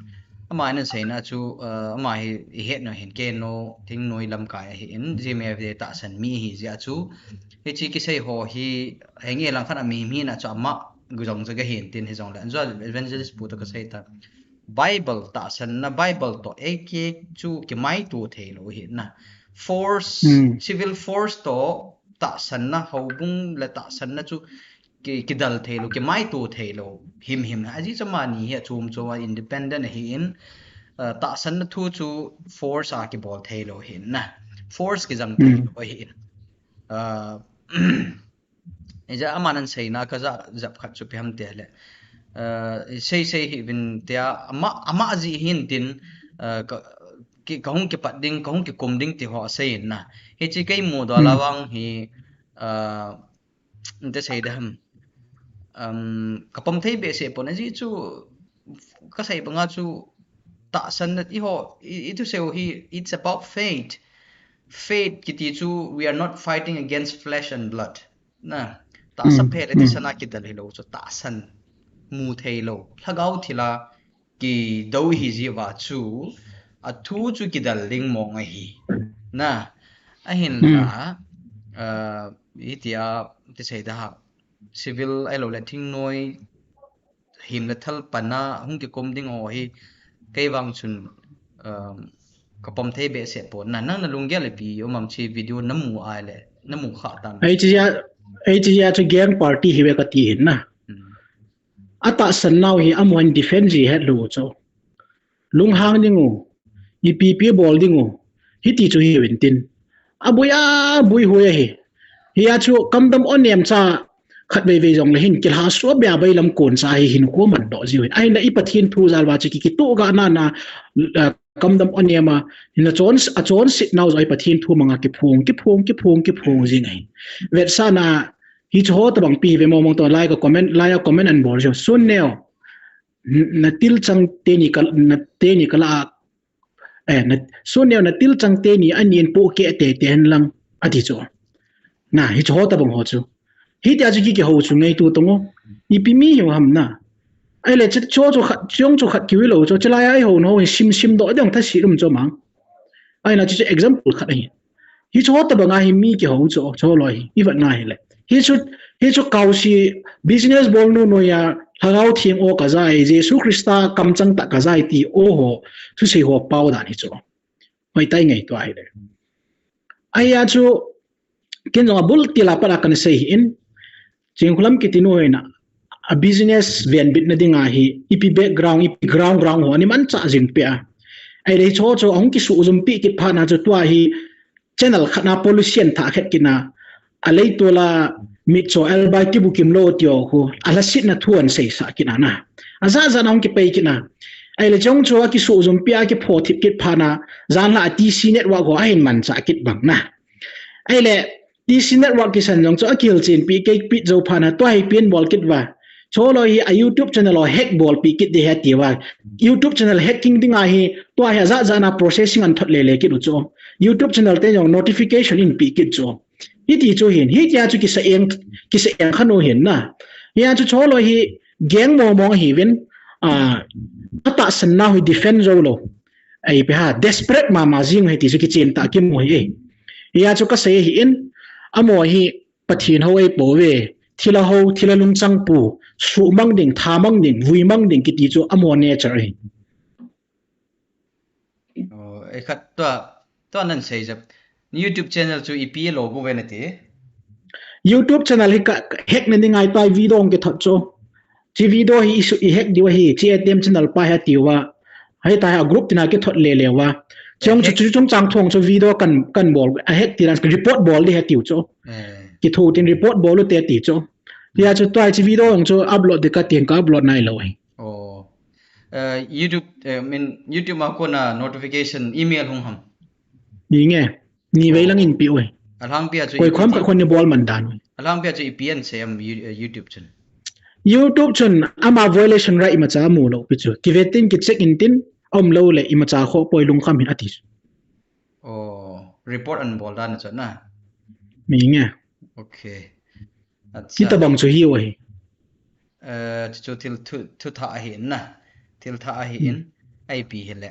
Ama in aseina chu, ah, ama hi ihet nau hin kei no, thingnoi lamkai ahin, G M F D tahsan mi ahi jeh a chu. Hichi kisei ho hi, henge lang khat a mihem hina chu ama gujong chu gahin tin hijongle. Anjua evangelist pu to kasei ta. Bible tahsanna, Bible to eiki chu kimaito theilou hi na. Force, Hmm. civil force to tahsanna, houbung le tahsanna chu ki, kidal theilou, kimaito theilou. Himhim. Ajeh chu amani hi achom chom a independent ahin, ah, tahsanna thu chu force a kibol theilou hi na. Force kijang Hmm. theilou hi. Ah, Ija aman aseina kaja jep khat chu ipi ham tile. Ah, sei sei hivin tia ama, ama jeh hin tin, ah, ka, ki, kahung kipat ding, kahung kikum ding ti ho asei in na. Hichi kei mudoh Hmm. la vang hi, ah, inte sei ding ham. Um, kapom thei behseh pon ajeh chu kasei banga chu tahsanna ti ho, i, i thusei u hi, it's about faith. Faith kiti chu, we are not fighting against flesh and blood. Na, tahsa Hmm, phe le hmm. tahsan a kidal hilou chu tahsan mu theilou. Lhagao thil a kidou hi jeh uva chu, athu chu kidal ding mong ahi. Na, ahinla, Hmm. ah, hitia, ti sei ding ham, civil ahilou le thingnoi, him le thal pan a hung kikum ding ho hi, kei vang chun, um, kapom thei behseh pon na. Nang nalunggel ipi um am, hichi video namu a le, namu kha tam. Hichi a, hichi a chu gang party hi ve kati hin na. Hmm. Atahsan nau hi amun defend ji hetlou chu. Lunghang ding u, ipi ipi bol ding u, hiti chu hiuvin tin. Aboi a, aboi hoi ahi. Hia chu kamdam onem cha khat vei vei jongle hin kilha sua bia bai lam kon cha hi hin khu man doh jiuvin. Ahinla i Pathen thu jal uva chu ki, kitoh ga na na, ah, kamdam onem a, hin achon, achonset nau jong i Pathen thu manga kiphong, kiphong, kiphong, kiphong jing ahi. Vetsahna, hichu ho tabang pi ve mong mong to lai ka comment, lai a comment an bol jiu. Sun neo, n-, na til chang teni ka, na teni ka la, eh, na, sun neo na til chang teni ani en po ke te te hen lang, ati chu. Na, hichu ho tabang ho chu. Hitia chu ki, kihou chu ngeitu tong o. Ipi mi hiu ham na. Ahile chu, chu, chu khat, chu, chu khat kiu lou chu, chulai a i hou nau hi sim, sim doh ding tha si lum chu mang. Ahinla chu, chu example khat ahi. Hichu ho tabang a hi mi kihou chu, chu loi hi, i vat na hile. Hichu, hichu kau si business bol nu noi a, Lhagao Theng o ka jai, Jesu Christa kamchang tah ka jai ti o ho, thusei ho pao dan hichu. Hoi tai ngeitu ahile. Ahia chu, ken jong abul til a pat a kana sei hi in, Chingkhulam kiti nu hina, a business venbitna dinga hi, ipi background, ipi ground, ground ho, ani manchah jing peh a. Ahile chu chu, ahung kisuh jumpi kit phat na chu tua hi, channel khat na policy an thah khet kit na, a leitol a mitcho elbai kibu kimlou tiu khu, a lhasetna thu an seisah kit na na. Ajat jat na hung kipai kit na. Ahile chong chu a kisuh jumpi a kipho thip kit phat na, jan la a T C network ho ahin manchah kit bang na. Ahile, T C network kisan jong chu akihilchen pi kei pi jo phat na tua hi pen bol kit uva. Chu loi hi a YouTube channel ho hack bol pi kit ding ahi ati uva. YouTube channel hacking dinga hi tua hi ajat jat na processing an thot le le kit u chu. YouTube channel te jong notification in pi kit chu. Hiti chu hin, hitia chu kisa eng, kisa eng kha nu hin na. Hia chu chu loi hi gang mong mong ahi uvin, ah, atahsan nau hi defend jou lou. Ai pe ha, desperate mama jing u hi ti chu kichen tah kimu hi e. Hia chu kasei hi in, amaho hi Pathen hou ahi pou ve, thilha ho, thilha lungchang pu, suhmang ding, thamang ding, vuimang ding kiti chu amaho nature ahi. Oh, ei khat tua, tua nan sei jep. YouTube channel chu ipi lo bu ve na ti. YouTube channel hi ka hack na ni ngai tai video ong ke thot chu. Chi video hi isu i hack diu hi, chi A T M channel pa ha tiu wa. Hai ta ha group tina ke thot le le wa. Chiong chu chu chung chang thong chu video kan kan bol a hack ti ran report bol di ha tiu chu. Ki thu tin report bol u te ti chu. Tia chu tua chi video ong chu upload di ka tin ka upload nai lo hi. Oh. Uh, YouTube, uh, min YouTube ma kona notification email hung ham. Ni nge. Ni vei lang in pi oi. Alhang pia chu. Koi khom ka khon ni bol man dan. Alhang pia chu ipi an se am YouTube chun. YouTube chun ama violation right ima cha mu lo pi chu. Ki vetin ki check in tin om lo le ima cha kho poi lung kham hin ati. Oh, report an bol dan chu na. Mi nge. Okay. Acha. Kita bang chu hi oi. Eh, chu thil thu, thu tha ahi in na. Thil tha ahi in. Ai pi hi le.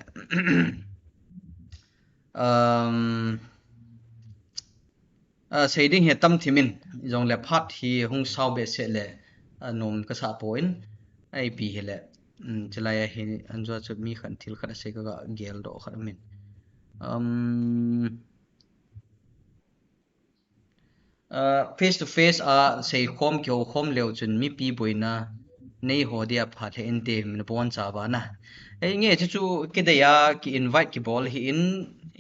Um, uh, sei ding hi tam thimin jong le phat hi hung sao be se le uh, nom ka sa po in ai pi hi le um, chilai ahi an jua chu mi khan thil khat sei ka gel do khat min um, uh, face to face a sei khom ki ho khom leo chun mi pi boina nei ho dia phat he in te min bon cha ba na ei nge chu chu ki de ya ki invite ki bol hi in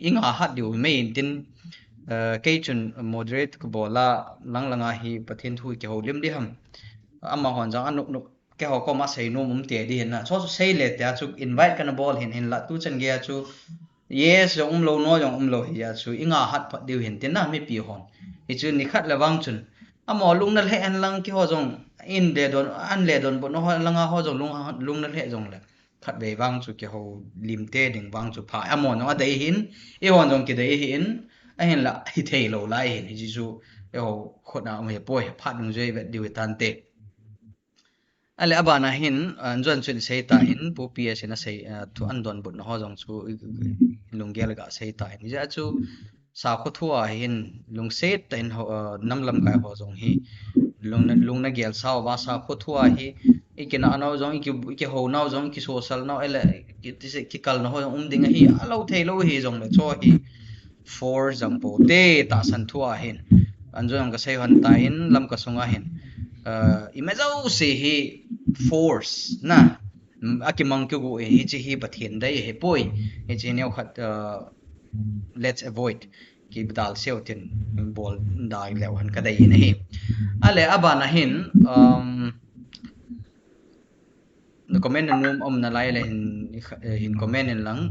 inga hat diu mai in tin uh, kei chun moderate ka bola lang langa hi pathin thu ki ho lim di ham ama hon jang anuk nuk ke ho ko ma sei nom um te di na so so sei le te chu invite kana bol hin hin la tu chan ge chu yes jong um lo no jong um lo hi ya chu inga hat phat diu hin tin na mi pi hon hi chu ni khat le wang chun amo lung na le en lang ki ho jong in de don an le don bo no ho langa ho jong lung lung na le jong le khat vei vang chu ki ho lim te ding vang chu pha amo no a dei hin i hon jong ki dei hin a hin la hi thei lo lai hin hi chu e ho khot na um he poi phat nung jei vet diu tan te Ale abana hin an juan chun sei ta in pu P S in a sei thu an don but na ho jong chu lunggel ga sei ta in ja chu sa khu thu a hin lungset ta in nam lam kai ho jong hi lung lung na gel sa va sa khu thu a hi i ki na nau jong i ki ho nau jong ki social nau ele ki kal na ho jong um ding hi a lo thei lo hi jong le cho hi force jong po te ta san thu a hin an jong ka sei hon ta in lam ka sung a hin i me jo si hi force na a ki mang ki gu hi chi hi Pathian dei hi poi hi chi neu khat let's avoid ki dal seu tin bol dai leu han ka dei in hi ale abana hin um na comment na num om na lai le hin hin comment in lang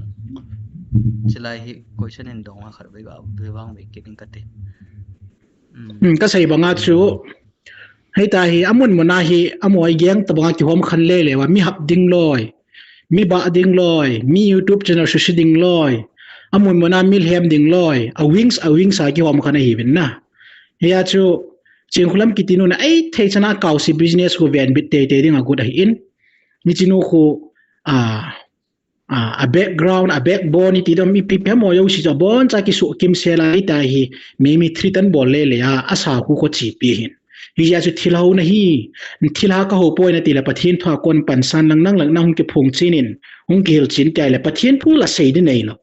silai hi question in dong ha khat vei ga vei vang vei kit in ka te ka sei banga chu hei ta hi amun muna hi amo ai geng ta banga ki hom khan le le wa mi hap ding loi mi ba ding loi mi YouTube channel su si ding loi amun muna mi lhem ding loi a wings a wings a ki hom khan a hi vin na he a chu Chingkhulam kiti nu na ei thei chana kau si business khu ven bit tei tei ding a gut a hi in ni chinu khu a a background a backbone ti dom ipi pe mo yo si cho bon cha ki su kim se la ta hi mi mi thri tan bol le le a a sa khu ko chi pi hin hi ya chu thil ho na hi thil ha ka ho poi na ti la Pathian thu a kon pan san lang nang lang na hung ki phung chin in hung ki hil chin ti le Pathian thu la sei di nei lo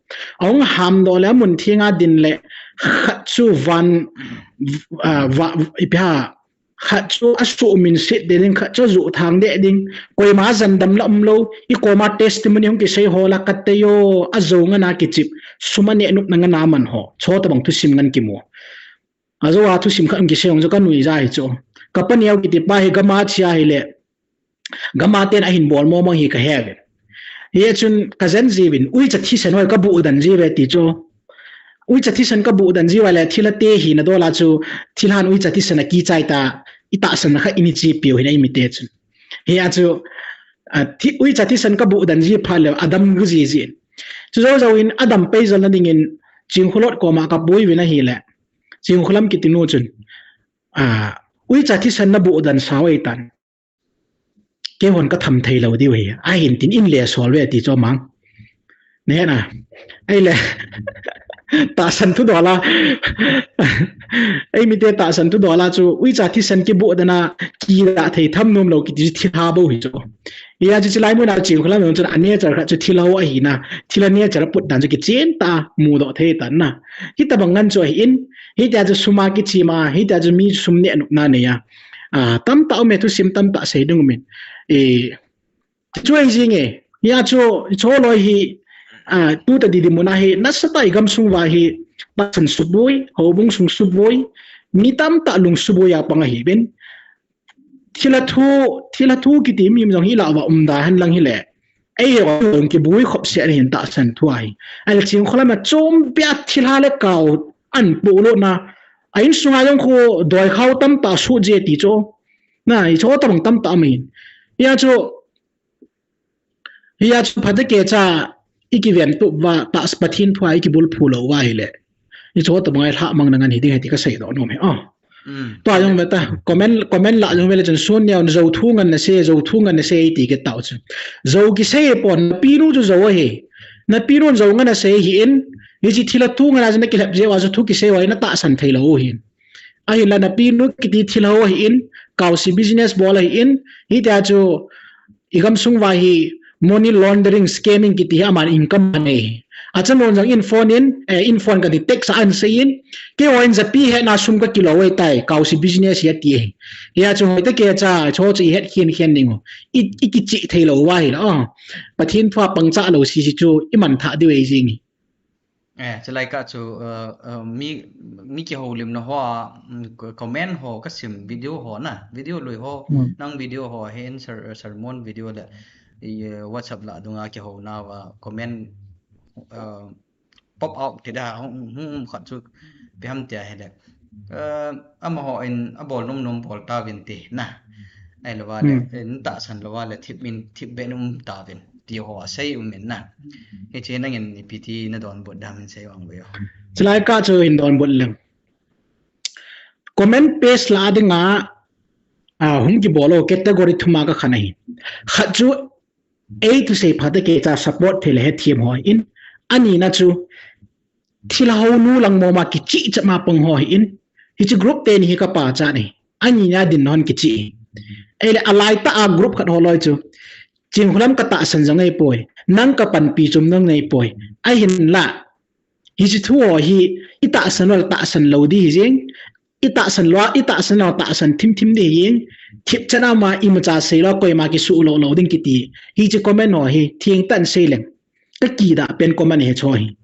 a hung ham do le mun thi nga din le khat chu van va ipi ha khat chu a su min sit de ding khat chu zu thang de ding koima zan dam la um lo i koma testimony hung ki sei ho la kat te yo a zo nga na ki chip suma ne nup na nga na man ho cho ta bang thu sim ngan ki mu a zo a thu sim khat ki sei hung zo ka nui za hi chu ka pa neo ki ti pa hi gama chia hi le gama ten a hin bol mo mo hi ka he ve hi chun ka zen ji vin ui cha thi sen hoi ka bu dan ji ve ti chu Uicha thisan ka buh dan jiu a le thil a te hi na dol a chu thil han uicha thisan a kichai ta i tahsan kha i ni chi piu hin a i mi te chun. Hi a chu a thi uicha thisan ka buh dan ji pha le a dam gu ji ji. Chu zo zo in a dam pei zal na ding in Chingkhulot koma ka pui vin a hi le Chingkhulam kiti nu chun a uicha thisan na buh dan sa wei tan. Kei hon ka tham thei lo diu hi a hin tin in le sol ve ti cho mang ne na ai le Tahsan thu dola. Ei mite tahsan thu dola chu, uicha thisan kiboh dana, kida thei tham nom lou kiti chu thilha bou hi chu. Hia chu chilai muna Chinkholam jong chun a nature khat chu thilha ho ahina, thilha nature put dan chu kichen ta, mudoh thei tan na. Hitabang ngan chu ahin, hitia chu suma kichima, hitia chu mi sum neh nopna neiya. Ah, tamtah um e, thusim tamtah sei ding um in. E, Chu ahi jing e. Hia chu, chu loi hi, ah, tuta didi muna hi, nasatah i gamsung uva hi, tahsan suboi, houbung sung suboi, mi tamtah lung suboi a pang ahi uvin. Thilha thu, thilha thu kiti mi jong hi lah uva umda hen lang hile. Ei ho jong kibui khop se ahin tahsan thu ahi. Ahile Chinkholam a chompi a thilha le kau an polo na. A insunga jong khu doi khao tamtah sut je ti chu. Na, i chu tabang tamtah ahin. Hia chu, Hia chu phatecha i kiven tup uva, ta Pathen thu a i kibulphu lou uva ahile. I chu tabang a i lhah mang na ngan hi ding ahi ti ka seidoh nom e. Ah. Mm. Tua jong ve ta, comment, comment lah jong ve le chun sun neo, Zo thu ngan na sei, Zo thu ngan na sei ti kit tau chun. Zo kisei pon, na pinu chu Zo ahi. Na pinu Zo ngan na sei ahin, hiche thilha thu ngan a chu na kilhep jeh uva chu thu kisei uva na tahsan thei lou ahin. Ahinla na pinu kiti thilha ho ahin, kaose business bol ahin, hitia chu i gamsung uva hi money laundering, scamming kiti hi aman income anei. Achamun jong in phone in, eh, in phone kati text a an sei in, keiho in japi hetna sum ka kilo e tai, kaose business hi ati e. Hia chu hoitah kecha, chu chu i het khen khen ding u. I, i kichih thei lou uva ahile, oh. Pathen thu a pangcha lou sisi chu i man thah diu ahi jing e. Eh, chulai kah chu, uh, uh, mi, mi kihoulimna hoa, mm, co-, comment ho kasim video ho na, video lui ho, Hmm. nang video ho hin ser-, sermon video le, i, uh, WhatsApp lah dunga kihouna uva comment, uh, pop out ti da, hung, hung, hung khat chu ipi ham tia hile. Eh, amaho in abol nom nom bol tauvin ti na. Ahilou vale, Hmm. in tahsan lou vale, thip in, thip be um tauvin ti ho asei um in na. Hiche nangin ipi ti na donbut dam in sei vang ve o. Chulai kah chu hin donbut leng. Comment page lah a dinga, ah, hung kibol u category thum a ka khan ahi. Khat chu ei thusei phatecha support thei le hethem ho ahin, ani na chu thilha ho nu lang moma kichih chama pang ho ahin, hiche group teni hi ka pachat e. Ani na din hon kichih. Ahile alaitah a group khat ho loi chu, Chinkholam ka tahsan jong ahipoi, nang ka panpi chom jong ahipoi. Ahinla, hiche thu ho hi i tahsan lou, tahsan lou di hi jing, i tahsan lou, i tahsan lou, tahsan thim thim di hi jing, thip chana ma imacha sei lou, koima kisuh lou lou ding kiti. Hiche comment ho hi, thengtah in sei leng. Ka kidah pen comment hi chu ahi.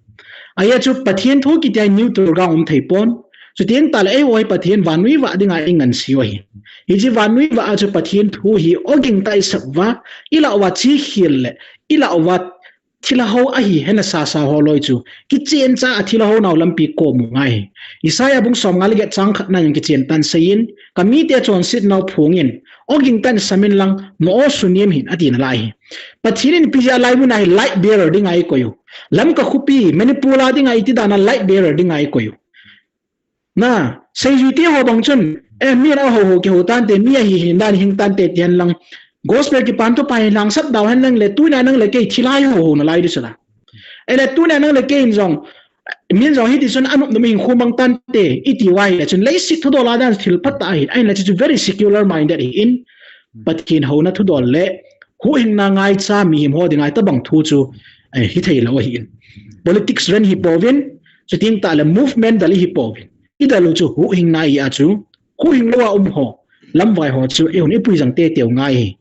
Ahia chu Pathen thu kiti a neutral ground um thei pon. Chuteng tahle eiho hi Pathen vannoi vah dinga i ngansi u ahi. Hiche vannoi vah a chu Pathen thu hi ogin tah i sap uva, i lah uva chekhel le, i lah uva thilha ho ahi hena sasa ho loi chu. Kichencha a thilha ho nau lampi kom u ngai. Isaiah bung somnga le get chang khatna jong kichen tah in sei in, ka mite chonset nau phongin, ogin tah in samin lang, na aw sunem hih in ati nalai hi. Pathen in ipi jeh a laimun a hi light bearer dinga eikoi u. Lamka khopi, Manipur a dinga iti dan a light bearer dinga eikoi u. Na, seijui te ho bang chun, eh, mi na ho ho kihou tante, mi ahi hin dan hing tante ti hen lang. Gospel kipan thupha hin lang sap dau hen lang le, tunia nang le kei thilha ho ho nalai di sala. Ahile tunia nang le kei in jong, min jong hiti chun anop nom hinkho mang tante, iti uva ahile chun leiset thudol a dan thil phatah ahi, ahinla chu very secular minded ahin, Pathen houna thudol le, huhhingna ngaicha mihem ho dinga tabang thu chu, eh, hithei lou ahin. Politics ran hi pouvin, chuteng tahle movement dal hi pouvin. I dal u chu huhhingna ahi a chu, huhhing lou a um ho, lamvai ho chu, eihon ipui jang teitei u ngai hi.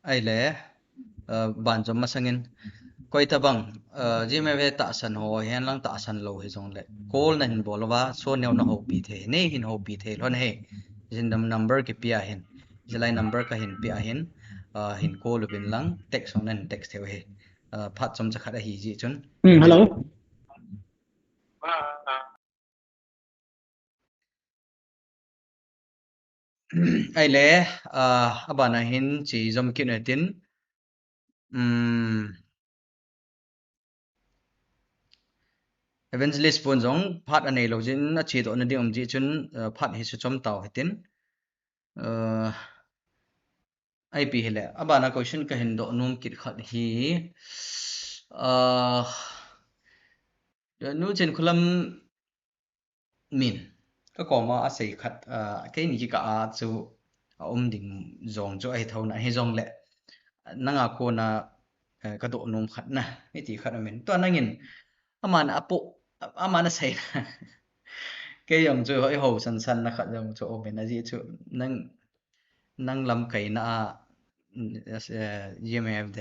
Ahile, uh, banjom masangin, koi tabang, uh, G M F A tahsan ho, hihen lang tahsan lou hijongle, call nahin bol uva, so neo na houpi thei, nei hin houpi thei lhon ahi, jin dam number kipe ahin, jilai number kahin pe ahin, uh, hin call uvin lang, text hung nahin text thei u ahi, uh, phat chomcha khat ahi jeh chun. Hmm, hello. Ahile, ah, abana hin chejom kit u hitin, um, Evangelist pun jong phat anei lou jeh in achedoh na ding um jeh chun, ah, phat hi suchom tau hitin. Ah, ipi hile, abana question kahin doh nom kit khat hi, ah, Nu Chinkholam min, ka koma asei khat, ah, keini kikah a chu a um ding jong chu ahi thou na, hijongle nanga kona, eh, ka doh nom khat na, hiti khat amin. Tua nangin, aman apo, aman asei na. Kei jong chu, hoi ho san san na khat jong chu, amin aji chu, nang, nang lamkaina a, eh, G M F D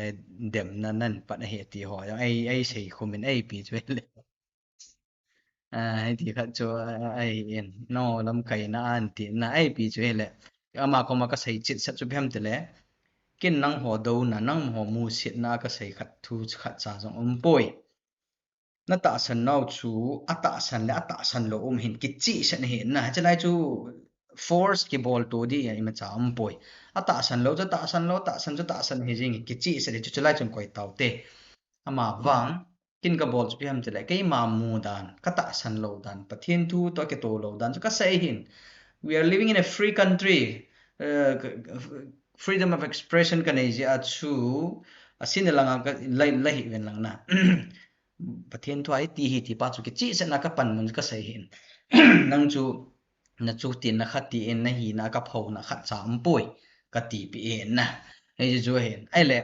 demna nan pan ahi ti ho, jong ei, ei sei khomin ei pi chu le. Ah, hiti khat chu, ah, ahi in, nang lamkaina an ti na, ei pi chu hile. Ama koma ka sei chitchet chu ipi ham tile. Ken nangho douna, nangho musetna ka sei khat thu khat cha jong umpoi. Na tahsan nau chu, atahsan le atahsan lou um hin kichihsah na hi na. Chulai chu force kibol to di a imacha umpoi. Atahsan lou chu tahsan lou, tahsan chu tahsan hi jing kichihsah di chu chulai chun koi tau te. Ama vang, ken ka bol chu ipi ham tile, keima mu dan, ka tahsan lou dan, Pathen thu toh kitoh lou dan chu ka sei hin. We are living in a free country. Eh, freedom of expression ka nei jeh a chu, asin langa ka la, la hi ven lang na. Pathen thu a hiti hiti pa chu kichihsah na ka panmun ka sei hin. Nang chu, na chu tin na khat ti in na hina ka phouna khat cha umpoi ka tipi in na. Hei chu hin. Ahile,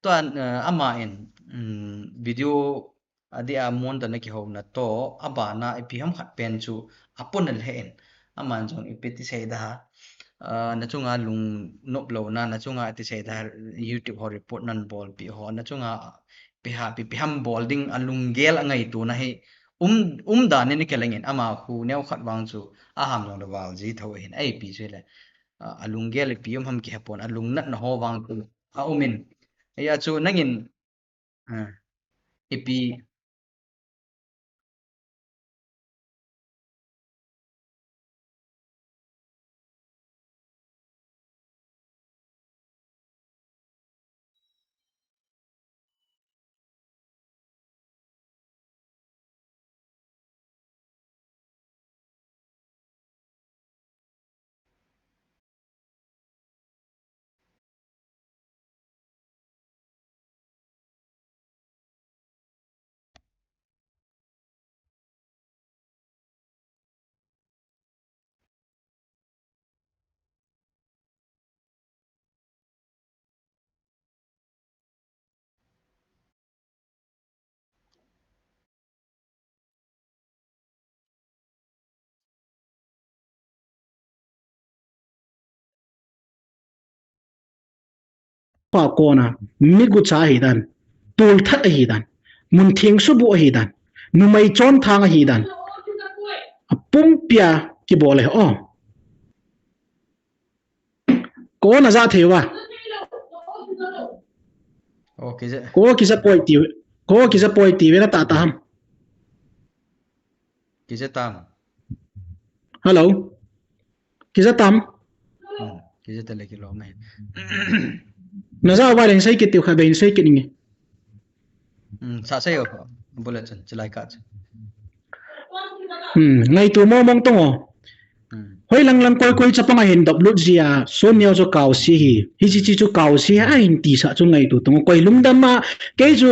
tua, eh, ama in, um, video a dia mun ta na kihouna toh, abana ipi ham khat pen chu apon le hin. Aman jong ipi ti sei da ha. Ah, na chunga lungnop louna, na chunga ti sei da ha, YouTube ho report nan bolpi ho, na chunga ipi ha, ipi, ipi ham bol ding a lunggel a ngaito na hi, um, um dan in ka lengin, ama khu neo khat vang chu, aham jong le val ji thou hin, ei pi chu le, ah, a lunggel ipi um ham kihepon, a lungnatna ho vang chu, a um in, ei a chu nangin, ah, ipi, Pa kona, mi gucha ahi dan, tolthat ahi dan, mun theng subuh ahi dan, numei chonthang ahi dan, apumpia kibol e, o. Ko na ja thei uva. O, kija. Ko kija poi ti, ko kija poi ti ve na ta ta ham. Kija tam. Hello. Kija tam. Hmm, kija ta le kilo mai. Na ja uva leng sei kit tiu kha bein sei kit nge. Hmm, sa sei o. Bula chun, chilai ka chun. Hmm, ngaito mong mong tong o. Hmm. Hoi lang lang koi koi chapang ahin dop lut jia, Son Neo chu kaosi hi. Hichi chi chu kaosi hi, ahin tisa chu ngaito tong o. Koi lungdam a, kei chu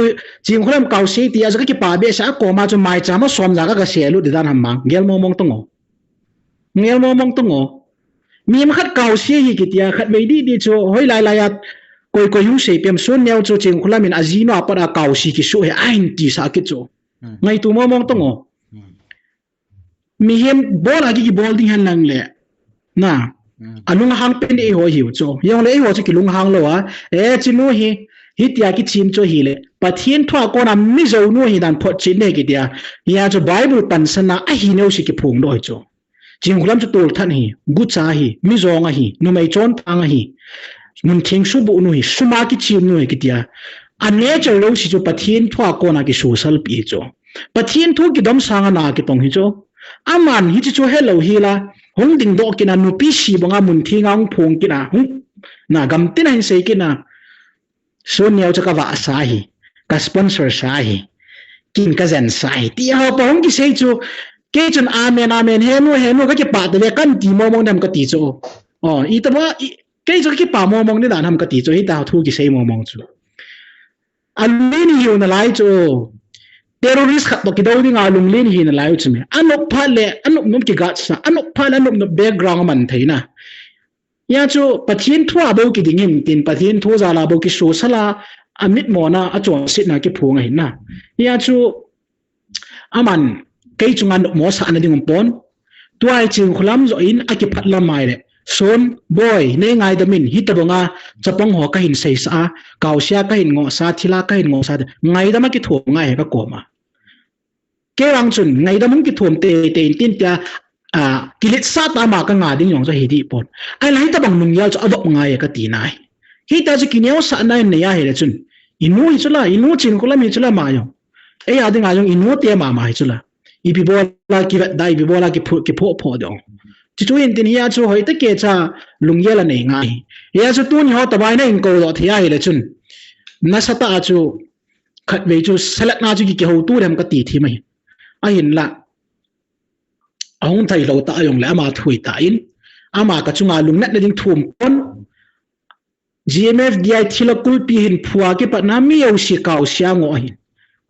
Chinkholam kaosi ti a, ja ka kipa behseh a, koma chu maicham a som ja ka ga se lut di dan ham mang. Ngel mong mong tong o. Ngel mong mong tong o. Mi ma khat kaosi hi kitia, khat vei di di chu, hoi lai lai a, koi koi hung sei pem, Son Neo chu Chinkholam in ajinu apat a kaosi kisu hi, ahin tisa kit chu. Hmm. Ngaito mong mong tong o. Hmm. Mihem bol a ki, kibol ding hen lang le. Na. Hmm. Alung hang pen eiho hiu chu. Jong le eiho chu kilung hang lou a. E, chinu hi, hitia kichim chu hi le. Pathen thu a kona mi jou nu hi dan photchet ne kitia. Hia chu Bible pansan a ahi neo si kiphong doh hi chu. Chinkholam chu tolthat hi, gucha hi, mi jong ahi, numei chonthang ahi, mun theng subuh nu hi, sum a kichim nu hi kitia. A nature lou si chu Pathen thu a kona kisosal pi hi chu. Pathen thu kidom sang a na kitong hi chu. Aman hichi chu helou hi la, hung ding doh kit a nupi si bang a mun theng a hung phong kit a, hung na gam tin a hin sei kit a. Son Neo chu ka vahsa hi, ka sponsor sa hi, kin ka jensa hi. Ti ho pa hung kisei chu, kei chun amen, amen, he nu, he nu, ka kipah ta ve, kan ti mong mong dem ka ti chu. O, i ta ba, i, kei chu ka kipah mong mong ni dan ham ka ti chu, hita thu kisei mong mong chu. A lini hiu na lai chu. terrorist khat toh kidou dinga lunglen hi nalai u chu me. Anop phat le, anop nop kigatsa, anop phat le, anop nop background aman thei na. Hia chu Pathen thu a bou kiding in tin, Pathen thu jal a bou kisosal a, amit mona, achonsetna kiphong ahi na. Hia chu aman kei chunga nopmo sahna ding um pon. Tua hi Chinkholam joh in akiphat lam mai le. Son, boi, nei ngaidam in, hitabanga chapang ho kahin seisa a, kaosia kahin ngosa, thila kahin ngosa, ngaidam akithom ngai he kakoma. Kei vang chun, ngaidam hung kithom teitei in tin tia, a, kiletsah tah a ama kanga ding jong chu hidih pon. Ahinla hitabang lunggel chu avop ngai e kati nai. Hitia chu kineosahna in nei ahile chun, inu hi chula, inu Chinkholam hi chula ama jong. Ei a dinga jong inu te mama hi chula. Ipi bola kivet da, ipi bola kipho, kipho pho dong. Chuchu hin tin hia chu hoitah kei cha lunggel anei ngai hi. Hia chu tuni ho tabang in eikou doh thei ahile chun, nasatah a chu khatvei chu seletna chu ki, kihouto dem kati thim ahi. Ahinla, ahung thei lou tah a jongle ama thu hita in, ama kachunga lungnatna ding thum pon, G M F D I thilha kulpi hin phua kipatna mi jouse kaosia ngoh ahin,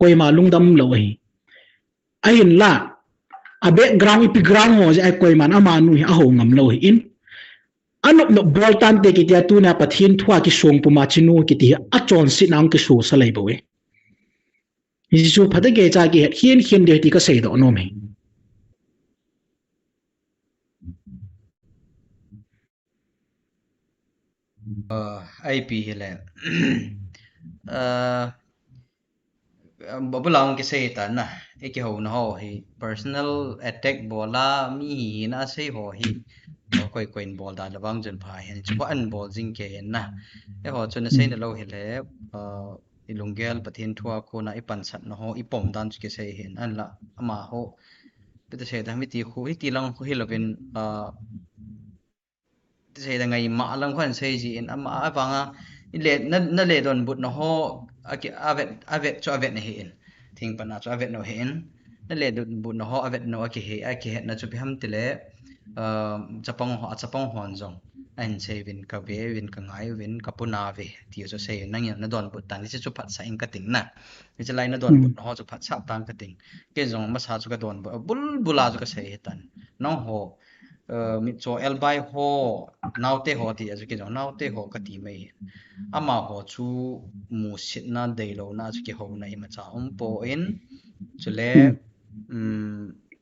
koima lungdam lou ahi. Ahinla, a background, ipi ground ho jeh a koiman amanu hi ahou ngam lou ahin, anop nop bol tante kitia tunia Pathen thu a kisong puma chinu kiti hi achonsetna hung kisosal ahi bou e. Hiche chu phatah a kei cha kihet khen khen ding ti kasei doh nom e. Ipi hile, abul a hung kisei tan na, ikihouna ho hi personal attack bol a mi hi na sei ho hi, koi koi in bol dan le vang chun pha hin, chu an bol jing kei hin na. Eiho chun asei na lou hile, ilunggel Pathen thu a kona ipansatna ho, ipom dan chu kisei hin, ahinla amaho, ipi ti sei da, miti khu hiti lang khu hilouvin, ti sei da, ngaima lang khu ahin sei ji in, ama avanga, ile, na, nale donbutna ho, aki, avet, avet chu avet na hi in. Thingpana chu avet nau hi in. Nale donbutna ho avet nau akihe, akihetna chu ipi ham tile, chapang ho, achapang hon jong ahin sei uvin, kave uvin, kangai uvin, kapuna uve, ti chu sei, nangin nadonbut tan, hiche chu phatsah in kating na. Hiche lai nadonbutna ho chu phatsah tan kating. Kei jong masa chu kadonbut, bulbul a chu kasei hitan. Nangho, mitcho elbai ho, naote ho ti a chu kei jong naote ho kati mai. Amaho chu musitna deilouna chu kihouna imacha umpon, chule,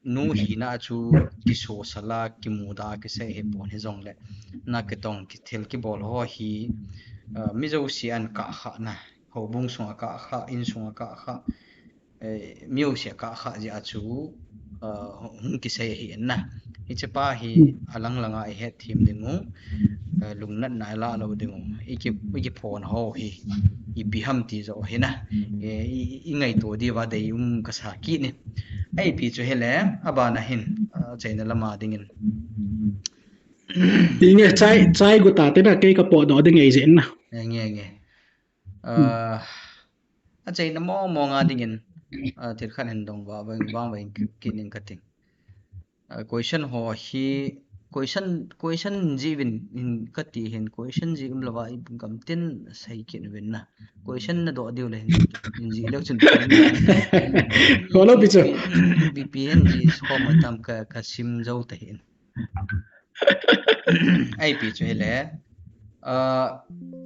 nu hina a chu kisosal a kimuda kisei hipon, hijongle nakitong kithil kibol ho hi, mi jouse ahin kah khah na, houbung sunga kah khah, insunga kah khah, mi jouse akah khah jeh a chu hung kisei ahi in na. Hichepa hi alang langa ihet them dingu, lungnatna ilah lou dingu, iki, ikiphon ho hi ipi ham ti joh hi na, ingaito diuva deium kasa kit in. Ipi chu hile, abana hin, achaina lama dingin, inge, chai, chai guta te na, kei kapotdoh ding eijeh in na. Nge, nge. Achaina mong monga dingin, thil khat hin dong vang, vang, vang kit ning kating. Question ho hi, question, question jih uvin kati hin, question jih umlouva igamtin sei kit uvin na. Question nadoh diu le hin, hin jih leu chun, kholou pi chu, ipi hin jih khom tam ka, kasim jou tahin. Ipi chu hile,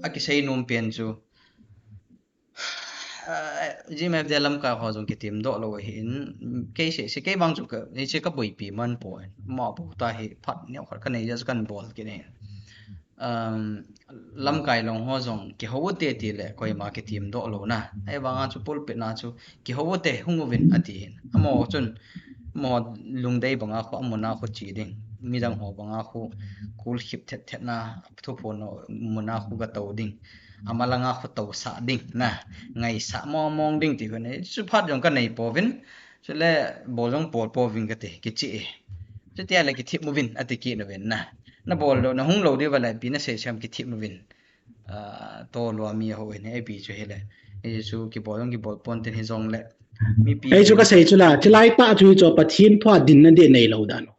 akisei nom pen chu, G M F D I lamkai ho jong kitemdoh lou ahin, kei sei, sei kei vang chu ka, hiche kaboipi man poi, amaho ta hi phat neokhat kanei jeh chu kahin bol kit in. Lamkai long ho jong kihou ute tile koima kitemdoh lou na. Ahivanga chu pulpit na chu kihou ute, hung uvin atin. Amaho chun, amaho lungdei banga khu, amun a khu che ding, midang ho banga khu, kulkhip thet thet na, thuphon mun a khu gatou ding, amalanga khu tousah ding na, ngaisah mong mong ding ti khu nei, chu phat jong kanei pouvin, chule bol jong bol pouvin kati, kiche e. Chutia le kithip uvin ati kit uvin na. Nabol lou, nahung lou diuva le ipi nasei sem, kithip uvin. Tolua mi ho hin, ipi chu hile, hichu kibol jong kibol ponte hijongle, mipi, ei chu kasei chu la, chulai tah chu hichu Pathen thu a dinna ding neilou dan u.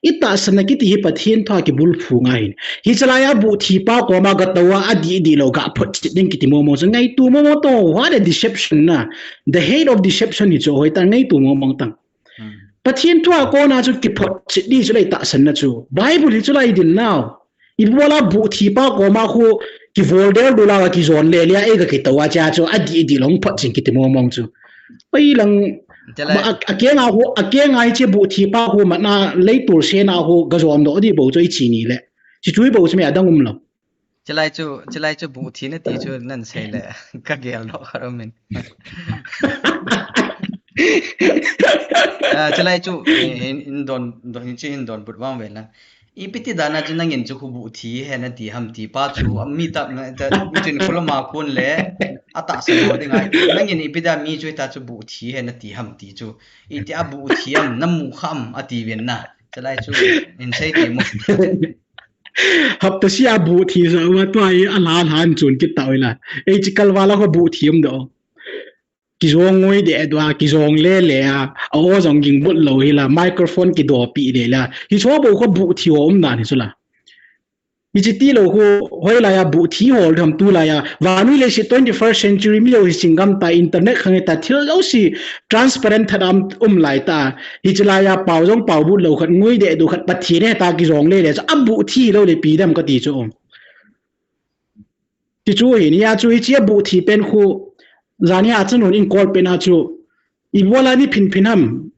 I tahsanna kiti hi Pathen thu a kibulphu ngai ahin. Hiche lai a buh thipa koma gatou a, adih dih lou ga photchet ding kiti momo chu ngaito momo tong, what a deception na. The head of deception hi chu hoitah ngaito momo tang. Hmm. Pathen thu a kona chu kiphotchet ding chu lei tahsanna chu. Bible hi chu lai din nau. Ibola buh thipa koma khu kivol del dula kijon le le a, ei ga kitou a cha chu adih dih lou photchet kiti momo chu. Oi lang, Chulai ma-, a, akenga khu, akenga hiche buh thipa khu matna leitul sena khu gajon doh dih bou chu ichi ni le. Chi chui bou chu mi adang um lou. Chulai chu, chulai chu buh thi nati chu nan sei le. Ka gel doh kha min. Ah, chulai chu, eh, in, in don, don, in chi in donbut vang ve la. Ipi ti dan a chu nangin chu khu buh thi hi nati ham ti pa chu, a mi tah na, ta, mi chun khulama kun le, a tahsan ho ding a. Nangin ipi dan mi chu ta chu buh thi hi nati ham ti chu. Iti a buh thi am, na mu kham a ti ven na. Chulai chu, in sei ti mo. Hapta sia buh thi sa, wa tua i a la la an chun kit ta oi la. Ei chi kal wa la ko buh thi am do. Kijong ngui de dua, kijong le le a, a o jong ging but lou hi la, microphone kidopi le la. Hi cho bo ko buh thi o um dan hi chu la. Hichi ti lou khu, hoilai a buh thi hol tham tulai a. Vannoi leiset twenty-first century mi lou hi singgam ta, internet khang ta, thil lou si transparent that am um lai ta. Hichi lai a pao jong pao but lou khat, ngui de du khat, Pathen he ta kijong le le. A buh thi lou le pi dam kati chu. Ti chu hi, nia chu hichi a buh thi pen khu, jani a chun un in kol pen a chu, ibola ni phin phin ham,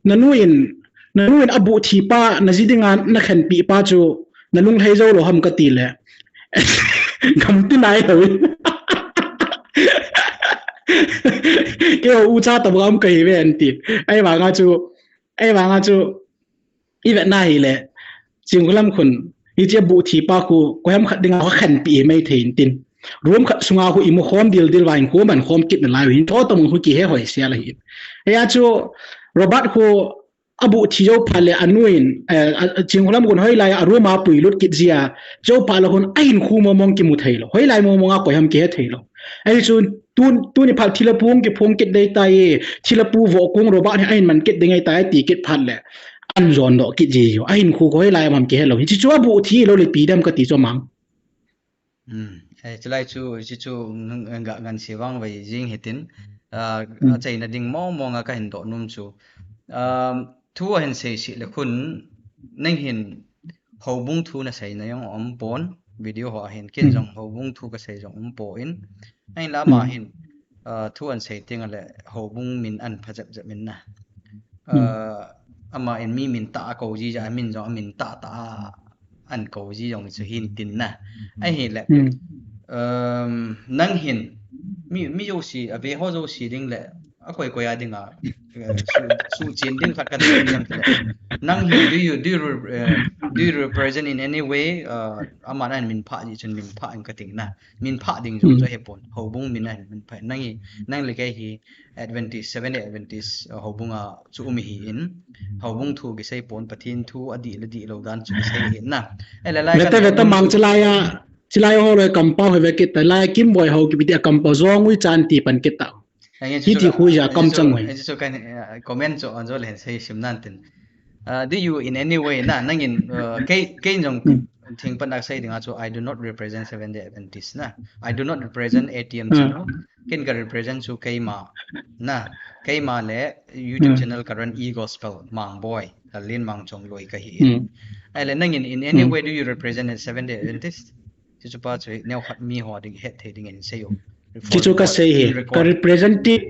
nanu in, nanu in a buh thi pa, na ji dinga na khenpi pa chu, na lunglhai jou lou ham kati le. Gam ti nai lou. Kei u cha ta bou am kahi ve an ti. Ahivanga chu, ahivanga chu, i vetna hi le, Chingkhulam khun, hichi a buh thi pa khu, koi ham khat dinga kho khenpi mai thei in tin. Room khat sunga khu imu khom dil dil va in khu man khom kit nalai hin tho tong khu kihe hoi sia la hin. Hia chu Robert khu a buh thi jou phat le anu in, eh, a, a Chingkhulam khun hoilai a room a pui lut kit jia, jou phat la khun a hinkhu momong kimu thei lou. Hoilai momong a koi ham kihe thei lou. Ahi chu tun, tuni phat thilha pu hung kiphong kit dei tai, thilha pu vo kung Robert hi a hin man kit ding ai tai ti kit phat le. An jon doh kit ji jo. A hinkhu ko hoilai ham kihe lou. Hichi chu a buh thi lou le pi dam kati chu mang. Hmm. Eh, chulai chu, hichi chu nung, eh, ga ngan se vang vai jing hitin. Ah, Hmm. A chaina ding momong a ka hin doh nom chu. Um, thu a hin sei si le khun nang hin houbung thu na seina jong um pon, video ho a hin ken Hmm. jong houbung thu ka sei jong um pon. Ahin la ama Hmm. hin, ah, thu an sei teng le houbung min an pha jep jep min na. Hmm. Ah, ama in mi min tah a ko ji ja, min jong min tah tah a an ko ji jong chu hin tin na. Ahi le, Hmm. um, nang hin, mi, mi jouse, a ve ho jouse ding le, a koi koi a ding a, eh, su, su chin ding khat ka ding niam le. Nang hin, do you, do you, re-, eh, do you represent in any way, uh, ama nan min pha ji chun min pha in ka ting na. Min pha ding jong Hmm. chu he pon. Houbung min an min pha. Nang hi, nang le kei hi, Adventist, Seventh Day Adventist, uh, houbung a chu um hi in, houbung thu kisei pon, Pathen thu a dih le dih lou dan chu kisei hi in na. Eh, le lai Veta, kan veta mang chulai a, chulai ho loi kampau ho ve kit ta, lai Kimboi ho kipi ti a kampau jong ui chan ti pan kit ta. Ange chu Hiti chu, hui ja ange kam chu, chang hui. Ange chu kan, uh, comment chu an jo len sei sim nan tin. Uh, do you in any way na, nangin, uh, kei, kei jong Hmm. thing pan dak sei ding a chu, I do not represent Seventh Day Adventist na. I do not represent A T M Hmm. channel. Ken ka represent chu keima na. Keima le YouTube Hmm. channel ka run E Gospel Mangboi. Lalin Mangchongloi ka hi in. Hmm. Ai le nangin in any Hmm. way do you represent a Seventh Day Adventist? Chu chu pa chu neo khat mi ho ding het thei ding in sei u. Chu chu ka sei hi. Ka representative,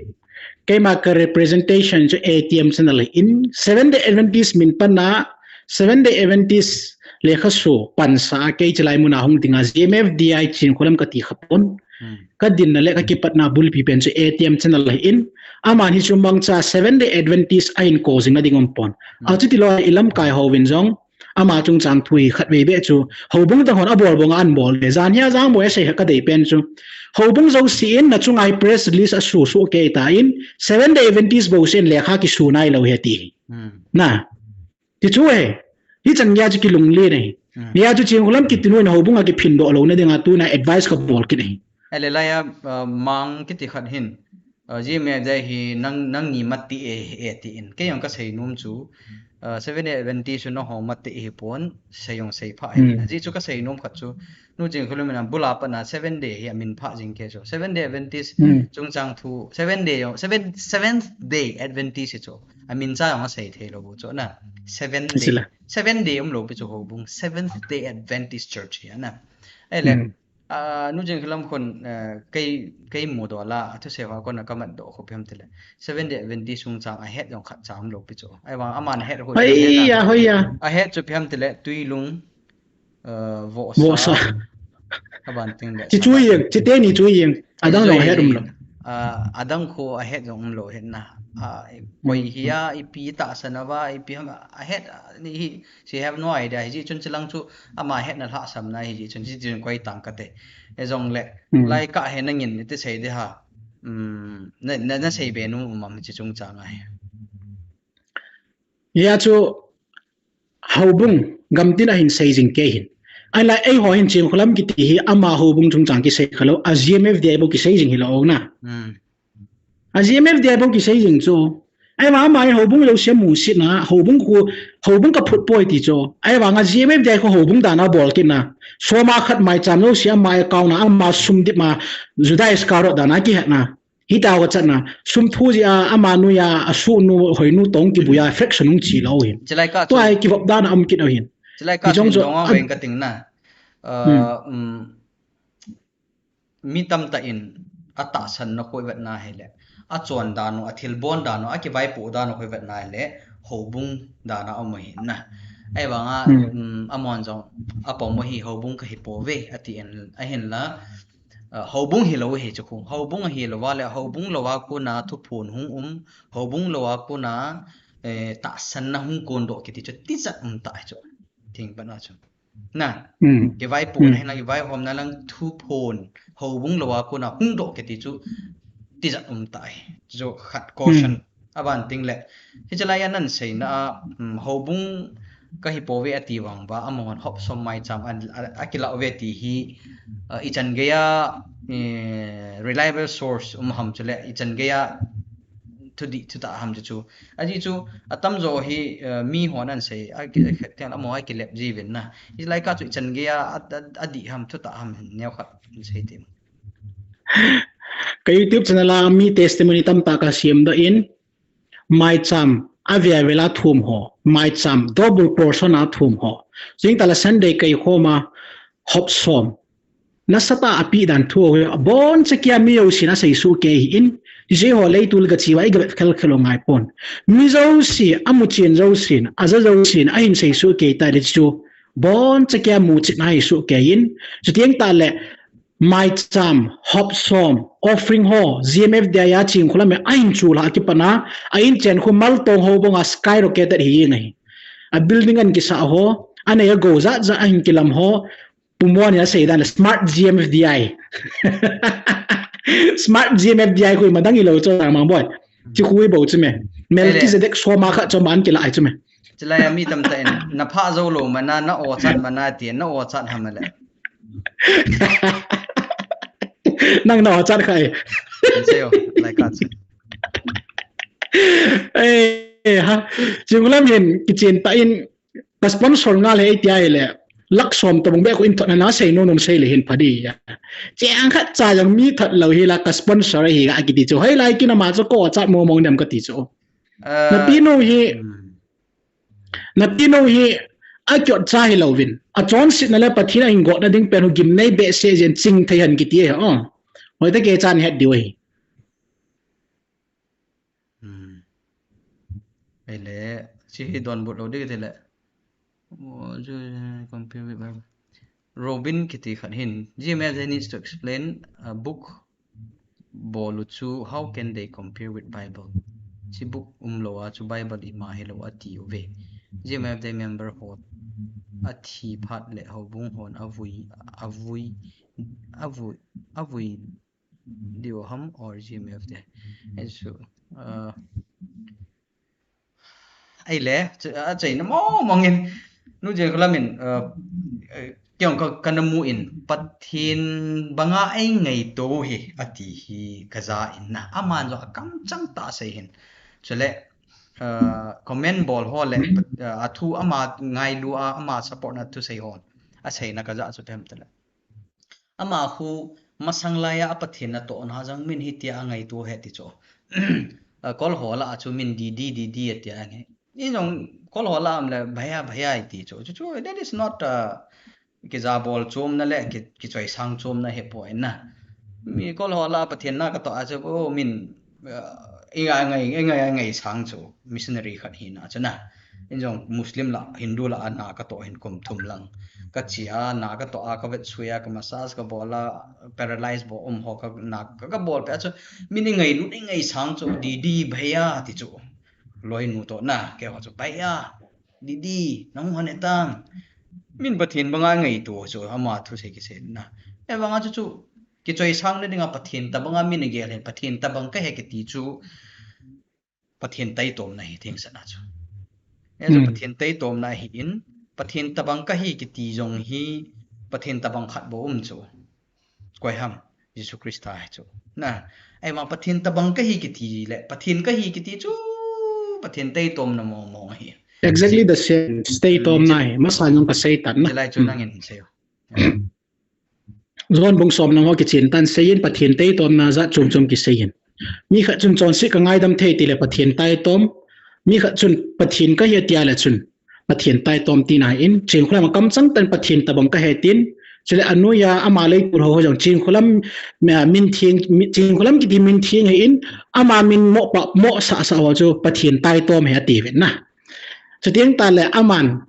keima ka representation chu A T M channel in Seventh Day Adventist min pan a Seventh Day Adventist lekhasu pansa a kei chilai mun a hung ding a G M F D I Chingkhulam ka ti kha pon. Hmm. Ka dinna le ka kipatna bulpi pen chu A T M channel in. Aman hi chu mangcha Seventh Day Adventist a in ko jing na ding um pon. Hmm. A chu ti lou i lamkai ho vin jong. Ama chungchang thu hi khat vei beh chu, houbung dang hon a bol bang a an bol le, jan hia jang boi a sei kha ka dei pen chu. Houbung jouse in na chunga hi press release a su su kei ta in, Seventh Day Adventist bou sen lekha kisu nai lou he ti. Hmm. Na. Ti chu he. Hi chan gei a chu kilunglen e. Hmm. Gei a chu Chingkhulam kiti nu in houbung a kiphin doh lou na ding a tuna advice ka bol kit e. Ele lai a, uh, mang kiti khat hin. Uh, G M F D I hi nang, nang ni mat ti e, e ti in. Kei jong ka sei nom chu. uh, Seventh Day Adventist chu nahom mate hi pon, sei jong sei pha hi. Hmm. Ajeh chu kasei nom khat chu, nu Chingkholam in abul a pat na Seventh Day hi amin pha jing kei chu. Seventh Day Adventist Hmm. chungchang thu, Seventh Day jong, Seven, Seventh Day Adventist hi chu. Amin cha jong asei thei lou bou chu na. Seventh Day. Sila. Seventh Day umlou pi chu houbung. Seventh Day Adventist Church hi na. Ahile, Hmm. Ah, nu Chingkholam khun, eh, kei, kei mudoh la, athusei ho a kona kamat doh khu ipi ham tile. Seventh Day Adventist chungchang ahet jong khat cha umlou pi chu. Ahivang aman ahet khu Hoiya, hoiya. Ahet chu ipi ham tile, Tuilung, eh, Vohsa. Vohsa. Aban ting le. Chi chu jeng, chi teni chu jeng. Adang jong ahet umlou. Ah, adang khu ahet jong umlou het na. Ah, koi Hmm. hi a, ipi tahsan a va, ipi ham ahet, ah, ni hi, She have no idea. Hijeh chun chulang chu ama hetna lhahsamna hijeh chun, hijeh chun koi tang kate. Ejongle, Hmm. lai ka he nangin iti sei de ha. Um, na, na, nasei be nom um am hiche chungchang a hi. Hia chu houbung gamtin a hin sei jing kei hin. Ahilai eiho hin Chingkholam kiti hi ama houbung chungchang kisei khalou, a G M F D I bou kisei jing hilou na. Hmm. A G M F D I bou kisei jing chu. Ahivang ama hi houbung jouse musit na, houbung khu, houbung kaphut poi ti chu. Ahivang a G M F D I khu houbung dan a bol kit na. Soma khat maicham jouse ama account na, ama sum dip ma, Judas Iscariot dan a kihet na. Hita ho kachat na. Sum thu jeh a, ama noiya, asuhnu, hoinu toh kibui a, fraction hung chi lou hin. Chilai ka chu. Tua hi kivop dan a um kit lou hin. Chilai ka chu dong a, a, veng kating na. Hmm. Uh, um, Mi tamtah in atahsan na khu ivet na hile, achon dan u, athilbol dan u, akivaipoh dan u khu ivet na hile, houbung dan a um ahi na. Ahivang a, Hmm. um, amahon jong apom u hi houbung kahi pouve, ati in, ahinla, uh, houbung hilou hi chu khu. Houbung ahilou va le, houbung lou a kona thuphon hung um, houbung lou a kona, eh, tahsan na hung kondoh kiti chu tijat um tah chu. Thing pat na chu. Na, Hmm. kivaipoh Hmm. na hinla, kivaihomna lang thuphon, houbung lou a kona hung doh kiti chu tijat um tah hi. Chu khat caution. Hmm. Aban ting le. Hiche lai a nansei na a, um, houbung kahi pouve ati vang uva, amahon Hopsom maicham a, a, akilah uve ti hi, uh, ichan gei a, eh, reliable source um ham chule, ichan gei a thudih thutah ham chu chu. Ajeh chu, atamjo hi, eh, mihon ahin sei, a ki, a khet tiang amaho a kilep jiuvin na. Hilai ka chu ichan gei a, a, a, adih ham, thutah ham, neo khat sei temo. Ka YouTube channel a mi testimony tamtah kasem doh in, maicham, avel avel a thum ho, maicham, double portion a thum ho. Jing tah le Sunday kaikhom a, Hopsom. Nasatah a apeh dan thu ho, abonchan kia mi jousen asei soh kei in, hiche ho leitol gache uva, iga vet khel khel u ngai pon. Mi jouse, amuchen jousen, aja jousen, ahin sei soh kei tah le chu, abonchan kia muchen ahi soh kei in, chuteng tah le, maicham, Hopsom, offering ho, G M F D I a Chingkholam a ahin chulhah a kipat na, a inchen khu Maltong houbung a skyrocketed hi ngai. A building ahin kisah ho, anei agou jat jat ahin kilam ho, Pu Mon in asei dan le smart G M F D I. Smart G M F D I khu ima dang hilou chu Tangmangboi. Chu khu hi bou chu me. Melchizedek soma khat chu aman kilah hi chu me. Chulai a mi tamtah in, na pha jou lou mana, na ochat mana ti, na ochat ham le. Nang na ochat khai. Sei o, lai ka chu. Eh, ha. Chingkholam hin, kichen tah in, ka sponsor ngal e tia ahile, lakh som tobang beh khu in thot na nasei nom nom sei le hin pha di a. Cheng khat cha jong mi thot lou hi la ka sponsor hi ga kiti chu. Hoilai kin ama chu ka ochat mong mong dem kati chu. Ah, napinu hi, hmm. Napinu hi, akiotcha hilouvin. Achonsetna le Pathen ahin gotna ding pen u gimnei behseh jeng chingthei hen kiti hi, o. Hoitah kei chan het diu ahi. Hmm. Ahile, hiche hi donbut lou ding kati le. Oh, ju-, compare with Bible. Robin kiti khat hin, G M F D I needs to explain a book bol u chu, how can they compare with Bible? Hiche book umlou a chu Bible ima hilou ati uve. G M F D I member ho athi phat le houbung hon avui, avui, avui, avui diu ham or G M F D I. Ahi chu, uh, ahile, chu, achaina mong mong in, nu Chingkholam in, uh, uh, kei jong ka, kana mu in, Pathen banga eingaito u hi, ati hi kaja in na. Aman jong akamchang tah asei hin. Chule, uh, comment bol ho le, uh, athu ama ngailu a, ama support na thusei ho. Aseina kajah chu ipi ham itile, ama khu masang laiya a Pathen natohna jong min hitia angaito ahi ti chu. Uh, kol ho lah a chu min Didi, Didi atia angai. Ijong kol ho lah a um le bhaiya, bhaiya iti chu. Chu, chu, that is not, uh, kijabol chomna le ki, kichoisang chomna ahipoi na. Mi kol ho lah a Pathen na katoh a chu, oh, min, uh, ingai, ngai, ingai, ingai sang chu. Missionary khat hina chu na. Ijong Muslim lah, Hindu lah a na katoh hin kum thum lang kache a, na katoh a, kavetsuia, ka massage kabol a, paralyze bou um ho ka na ka, kabol peh a chu. Min ingailut, ingai sang chu, Didi, bhaiya ti chu. Loinu toh na, keiho chu, bhaiya, Didi, nahung hon e tam. Min Pathen banga ngaito chu, ama thusei kisei na. Ahivanga chu chu, kichoisang na dinga Pathen tobanga min agel hin, Pathen tobang kahi kiti chu, Pathen taitomna hi thengsetna chu. Hichu Pathen taitomna ahin, Pathen tobang kahi kiti jong hi, Pathen tobang khat bou um chu. Koi ham, Jesu Christa hi chu. Na, ahivang Pathen tobang kahi kiti le, Pathen kahi kiti chu, Pathen taitomna mong mong ahi. Exactly the same, taitomna hi, masa jong kasei tan na. Chulai chu nangin sei o. John bung som na ho kichen tan seiyin, Pathen taitomna jat chom chom kiseiyin. Mi khat chun chonset kangaidam thei tile Pathen taitom. Mi khat chun Pathen kahi atia le chun Pathen taitom tina ahin, Chinkholam a kamchang tan Pathen tobang kahi tin, chule anoiya ama leitol ho jong Chinkholam, ma, min theng, mi, Chinkholam kiti min theng ahin, ama min mo pa, mo sa sa ho chu Pathen taitom ahi atiuvin na. Chuteng tale aman,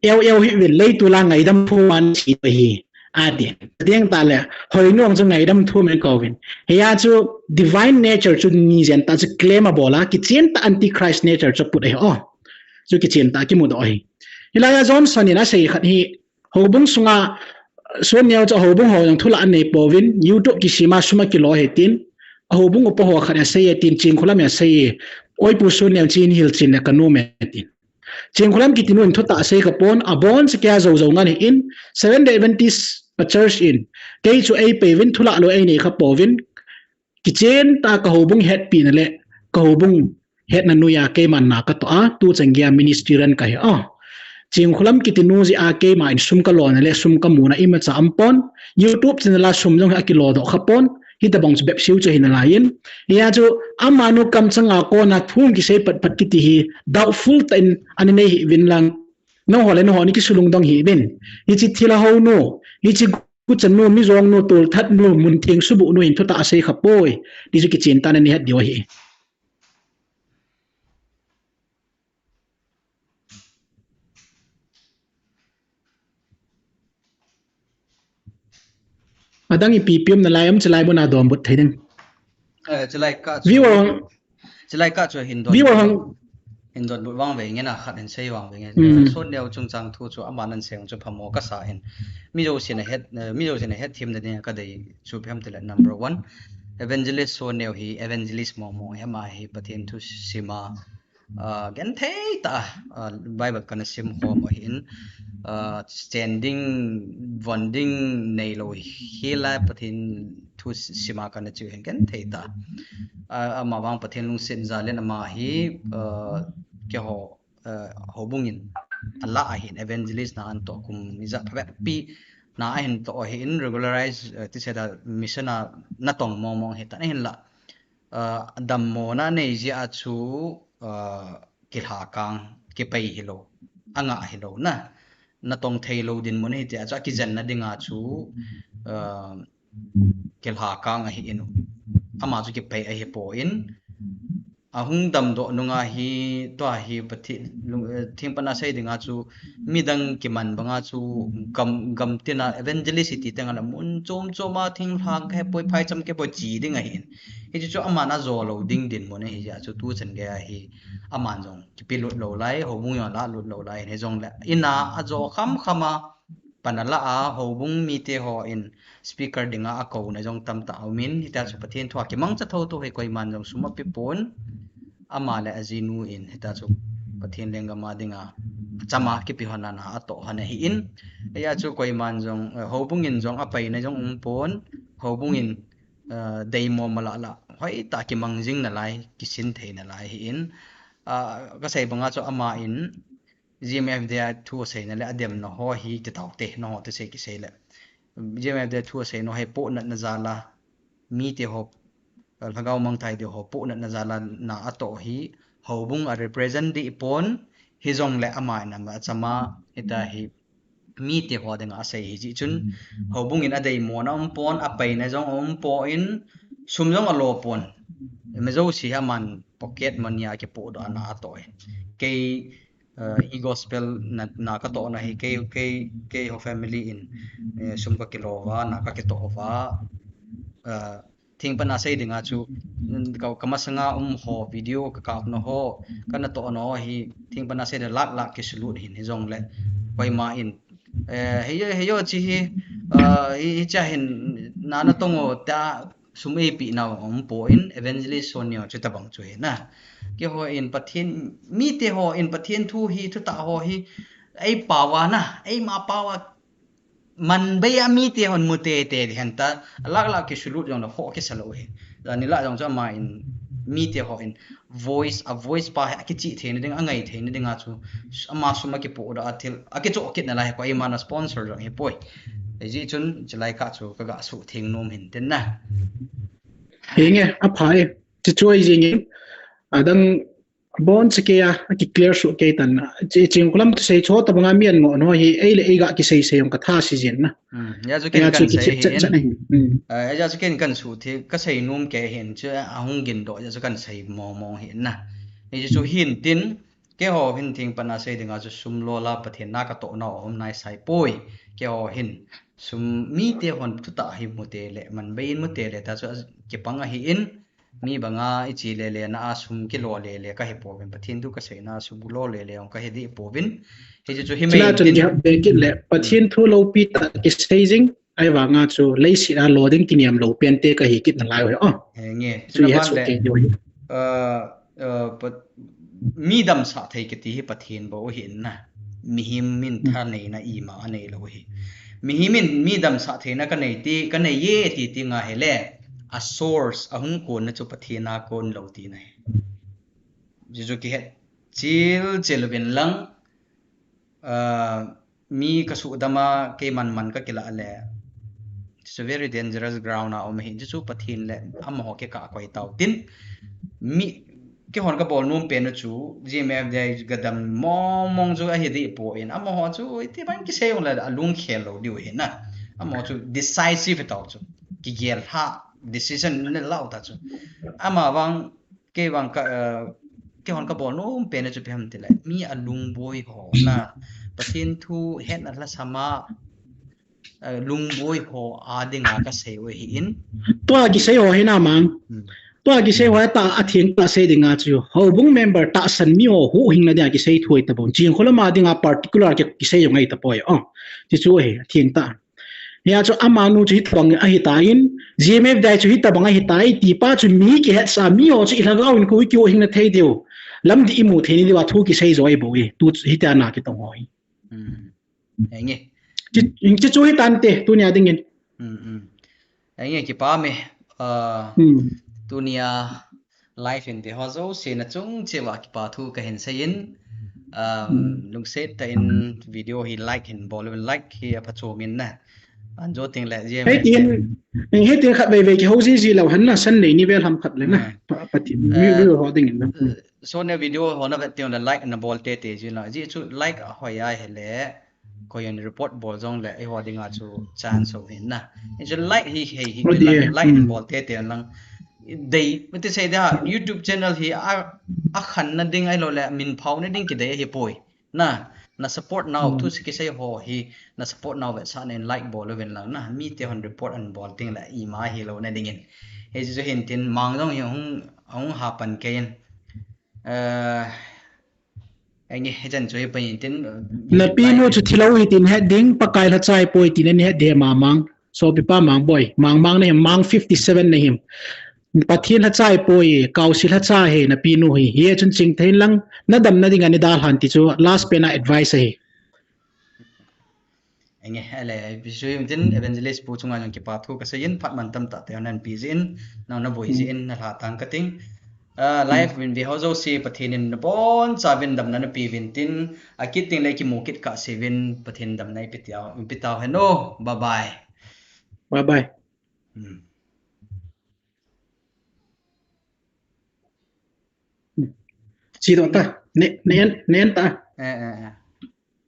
eu eu hih uvin leitol a ngaidam thum a nache ahi, ati. Chuteng tale, Hoinu jong chu ngaidam thum in kouvin. Hia chu divine nature chu ni jen tah chu claim abol a, kichen tah antichrist nature chu aput ahi o. Chu kichen tah kimudoh ahi. Hilaiya Johnson in asei khat hi, houbung sunga, Suan Neo chu houbung ho jong thulah anei pouvin, YouTube kisem a sum akilo ahi tin, ahoubung upa ho khat in asei e tin, Chinkholam in asei e, Oi Pu Suan Neo, hiche hin hilchen le kanom e tin. Chinkholam kiti nu in thutah asei khapon, abon cheh keiya jou jou ngen ahin, Seventh Day Adventist a church in, kei chu eipei uvin, thulah lou einei kha pouvin, kichen tah a kahoubung hetpina le, kahoubung hetna noiya keiman na katoh a, tuchan geiya ministry run kahi a. Chinkholam kiti nu jeh a keiman sum kalona le sum kamuna imacha aumpon, YouTube channel a sum jong hi akilodoh khapon, hitobang chu bep seiu chu ahi nalaiyin. Hia chu amanu kamchang a kona thu kisei pat pat kiti hi doubtful tah in ana nei hih uvin lang. Nangho le nangho ni kisulungdong hih uvin. Hiche thilha hounu, hiche guchan nu, mijong nu, tolthat nu, muntheng subuh nu in thutah asei khapoi. Ti chu kichen tah in ana het diu ahi. Adang ipi ipi um nalai um, chulai muna donbut thei ding. Eh, chulai kah chu, viewer hang, chulai kah chu hin donbut, viewer hang, hin donbut vang ve nge na, khat hin sei vang ve nge. Hmm. Suan Neo chungchang thu chu aman ana sei chu phamo kasa in. Mi jousen ahet, eh, mi jousen ahet themna dinga kadei chu ipi ham itile number one, Evangelist Suan Neo hi evangelist mong mong ahi, ama hi Pathen thu sima, ah, genthei tah a, ah, Bible kana sim khom ahin, ah, chen ding, von ding neilou hela Pathen thu sima kana chiu ahin genthei tah a. Ah, ama vang Pathen lungset jal in ama hi, ah, keiho, ah, houbung in alah ahin evangelist na ana toh kum ijat phabep pi na ahin toh ahin regularize, ah, ti seta mission a natong mong mong ahitan ahinla, ah, dammona nei jeh a chu, ah, kilhakang, kipei hilou, anga hilou na. Natong theilou dinmun ahi tia chu akijenna dinga chu, ah, kilhakang ahi in u. Ama chu kipei ahipon, ahung damdoh nunga hi, tua hi Pathen, lung, eh, thingpan a sei dinga chu, midang kiman banga chu gam, gam tina evangelist iti tenga la mun chom chom a thinglhang kahepoi, phaicham kahepoi chi ding ahin. Hichu chu aman ajo lou ding dinmun ahi jeh a chu tuchan geiya hi aman jong kipelut lou lai, houbung jong alah lut lou lai, hijongle ina ajo kham kham a pan alah a, houbung mite hon speaker dinga akouna jong tamtah aumin, hitia chu Pathen thua kimangcha thotho hi koiman jong sum apepon, ama le ajinu in hitia chu Pathen lenggam a dinga achama kipe hon ana atoh hon ahin, hia chu koiman jong, eh, houbung in jong apaina jong umpon, houbung in, eh, deimo malah lah hoitah kimang jing nalai, kisin thei nalai ahin, a, kasei banga chu ama in G M F D I thu aseina le ademna ho hi titaute, nangho thusei kisei le. G M F D I thu aseina ho hi pohnatna jal a, mite ho, lhagao mangthai ding ho pohnatna jal a na atoh hi, houbung a represent ding pon, hijongle ama in ama achama, hita hi, mite ho dinga asei hi jeh chun, houbung in adeimo na um pon, apaina jong um pon, sum jong alo pon. Mizo si hi aman pocket money a kipohdoh a na atoh hi. Kei, uh, e-gospel na, na katohna hi, kei, kei, keiho family in, eh, sum kakilo uva, na kakitoh uva, uh, thingpana sei dinga chu, mm, ka, kamasanga um ho, video kakapna ho, kanatohna ho hi, thingpana sei dinga lakh lakh kisulut hin, hijongle, koima in, eh, hiche, hiche chi hi, ah, hi, hiche hin, na natong u tia, sum eipeh nau um pon, Evangelist Sonia chu tabang chu hi na. Keiho in Pathen, mite ho in Pathen thu hi, thutah ho hi, eipao a na, eima pao a, man bei a mite hon mu teitei ding hen ta, lakh lakh kisulut jongle khoh kisa lou hi. Jani lah jong chu ama in mite ho in voice, a voice pa hi akichih theina ding, angai theina dinga chu ama sum akipohdoh a thil, akichoh kitna lai hi koima na sponsor jong hipoi. Hijeh chun chulai kah chu kaga suhtheng nom hin tin na. Henge, aphai. Chuchu ahi jingin, adang Bon chekei a, akiclear soh kei tan. Che, chingkhulam thusei chu tabanga mi an ngoh nau hi, ei le ei ga kisei sei jong katha si jin na. Hmm, hijeh chun ken kansei hi in. Hmm. Eh, hijeh chun ken kansuhtheng, kasei nom kei hin, chu ahung gindoh, hijeh chun kansei mong mong hi in na. Hijeh chun hin tin, keiho hin thingpana sei dinga chu sum lol a Pathen na katoh nau aum nai sai poi. Keiho hin sum mite hon thutah hi mu tei le, man bei in mu tei le, ta chu kipang ahi in, mi banga ichi lele na a sum kilo lele kahi pouvin, Pathen thu kaseina a sum lo lele jong kahi deh pouvin. Hichu chu hi chuna chun kihap be kit le, Pathen thu lopi tah kisei jing, ahivanga chu leiset a lo ding kiniam lou pente kahi kit nalai u hi. Oh. Henge. Chu chuna hi ban le, uh, uh, Pat-, mi damsah thei kiti hi Pathen bou ahi in na. Mihem in thaneina ima anei lou hi. Mihem in mi damsah theina kanei ti, kanei e ti ti nga hile, a source, ahung konna chu Pathen a kon lou tina hi. Chuchu kihet chil chil uvin lang, ah, mi kasuhdam a, keiman man kakilah le, it's a very dangerous ground a um ahi, chuchu Pathen le amaho kikah koi tau tin, mi, keihon kabol nom pen u chu, G M F D I gadam mong mong chu ahi deh poi, amaho chu, iti bang kisei jongle alungkhel lou diu ahi na. Amaho chu decisive tau chu, kigel lha, decision ne lau ta chu. Ama vang, kei vang ka, eh, keihon kabol nom pen u chu ipi ham tile, mi alungboi ho na, Pathen thu hetna lhasam a, eh, lungboi ho a dinga kasei u ahi in. Tua kisei ho hi na mang. Hmm. Tua kisei ho ta atheng tah sei dinga chu, houbung member tahsan mi ho huhhingna dinga kisei thu ahi tapon. Chingkhulam a dinga particular ki, kisei jong ahi tapoi. Oh, chuchu ahi, atheng tah. Hia chu amanu chu hitabang ahitan, G M F D I chu hitabang ahitai, ti pa chu mi kihetsa mi ho chu ilhagao in koi kihuhhingna thei diu. Lamdih imu thei na diu a thu kisei jo ahi bou e, tu hitia na kitong ho hi. Hmm. Henge. Chi, chi chu hitante, tunia dingin. Hmm, hmm. Henge, kipa me, ah, hmm, tunia live in te ho jouse na chung cheh uva kipa thu kahin sei in, um, hmm, lungset tah in video hi like hin bol uvin, like hi aphachom in na. An jo teng le, G M F D I. Hei tin, hei tin khat vei vei kihou jiji lou hen na, Sunday ni vel ham khat le na. Hmm. Pa, pa ti, mi, eh, mi ho dingin na. Hmm. Sonia video ho na vet teng le like na bol teitei jin lang. Hijeh chu like ahoi a hile, koiyin report bol jongle, eiho dinga chu chance aum hin na. Hichu like hi, hei hi, oh, like, yeah, like in, hmm, bol teitei lang. Dei, mati sei da, YouTube channel hi a, akhanna ding ahilou le, min phauna ding kidei ahi poi. Na, na support nau, hmm, thusei kisei ho hi, na support nau vetsahna in like bol uvin lang na, mite hon report an bol teng le, ima hilou na dingin. Hichu hin tin, mang jong hi hung, hung hapan kei in. Eh, Henge, hichan chu hi pai in tin, uh, napinu chu thilou hi tin het ding, Pakai lhacha ahipoi tin nahet ding mang mang. Sopi pa Mangboi, mang mang na him, mang fifty seven na him. Pathen lhacha ahipoi, Kaosi lhacha ahi, napinu hi. Hichun chingthei in lang, nadamna dinga nei dalhan ti chu, last pen a advice ahi. Henge, ahile, ipi chu him tin, Evangelist pu chunga jong kipa thu kasei in, phat mantam tah te hon nanpeh jeh in, nang naboi jeh in, nalha tang kating. Ah, live vin ve ho jouse Pathen in nabonchauvin damna napeh uvin tin, akit teng le kimu kit kah seuvin Pathen damna ipeh tau, ipeh tau hen o. Bye bye. Bye bye. Hmm. Chi to ta. Ne, ne, ne ta. Eh, eh, eh.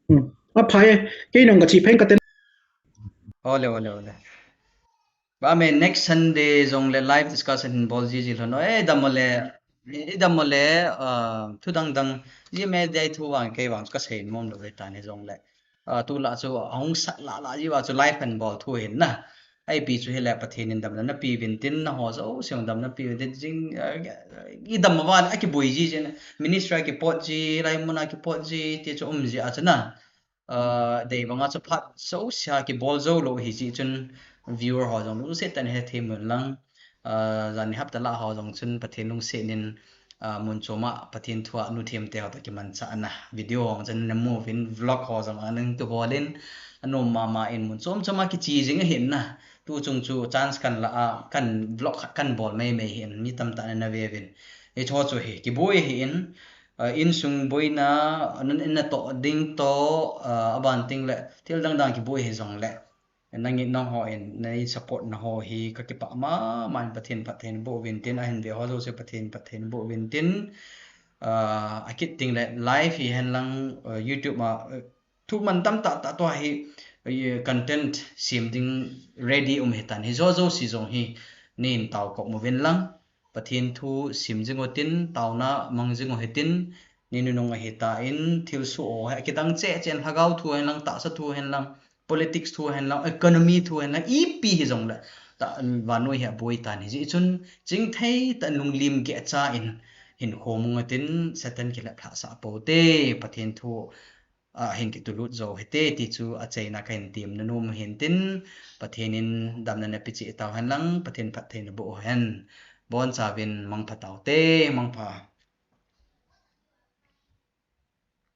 Hmm. Aphai, kei nung ka chi pheng ka ten. Ole, ole, ole. Ba me next Sunday jong le live discussion hin bol ji ji lhon. Eh, dam ole, eh, dam ole, uh, thu dang dang. Ji me dei thu vang kei vang ka sei mom lo ve ta ni jong le. Uh, tu la chu hung sat la la ji va chu live kan bol thu hin na. Ipi chu hile Pathen in damna napeh uvin tin, naho jouse damna napeh uvin tin, jing, uh, i dam va a kiboi ji jin, ministry a kipot ji, lai mun a kipot ji, ti chu um ji a chu na. Uh, dei banga chu phat jouse a kibol jou lou hi ji chun viewer ho jong lungset tah in he thei mun lang. Uh, jan ni hapta lah ho jong chun Pathen lungset in, ah, mun chom a Pathen thu a nu them te ho toh kimanchah na video ho jong chun namu uvin vlog ho jong a nang tu bol in anom mama in mun chom chom a kiche jing ahin na. Tu chung chu chance kan la a, kan vlog khat kan bol mei mei hin mi tamtah na na ve uvin. Hicho chu hi kiboi ahin, ah, insung boina, nan in natoh ding toh, ah, aban teng le thil dang dang kiboi hi jong le. Nangin nangho in, nei support na ho hi ka kipah mama in Pathen phatthei naboh uvin tin, ahin ve ho jouse Pathen phatthei naboh uvin tin, ah, akit teng le live hi hen lang, ah, YouTube a, ah, thu man tamtah tah tua hi, ah, content sem ding ready um hitan, hijo jouse jong hi, nei in tao kop uvin lang. Pathen thu sim jing utin, taona mang jing u hitin, ni nunung ahi tan, thilsoh ho hi akidang cheh cheh in, lhagao thu hen lang, tahsa thu hen lang, politics thu hen lang, economy thu hen lang, ipi hi jong le, ta, vannoi hi aboi tan hi jeh chun, chingthei tah in lunglim geh cha in, hin khom ung utin, Satan kilep lhah sah pou te, Pathen thu, ah, hin kitulut jou hite, ti chu achaina kahin tem nanom u hin tin, Pathen in damna napeh cheh tau hen lang, Pathen phatthei naboh u hen. Bonchauvin mangpha tau te, mangpha.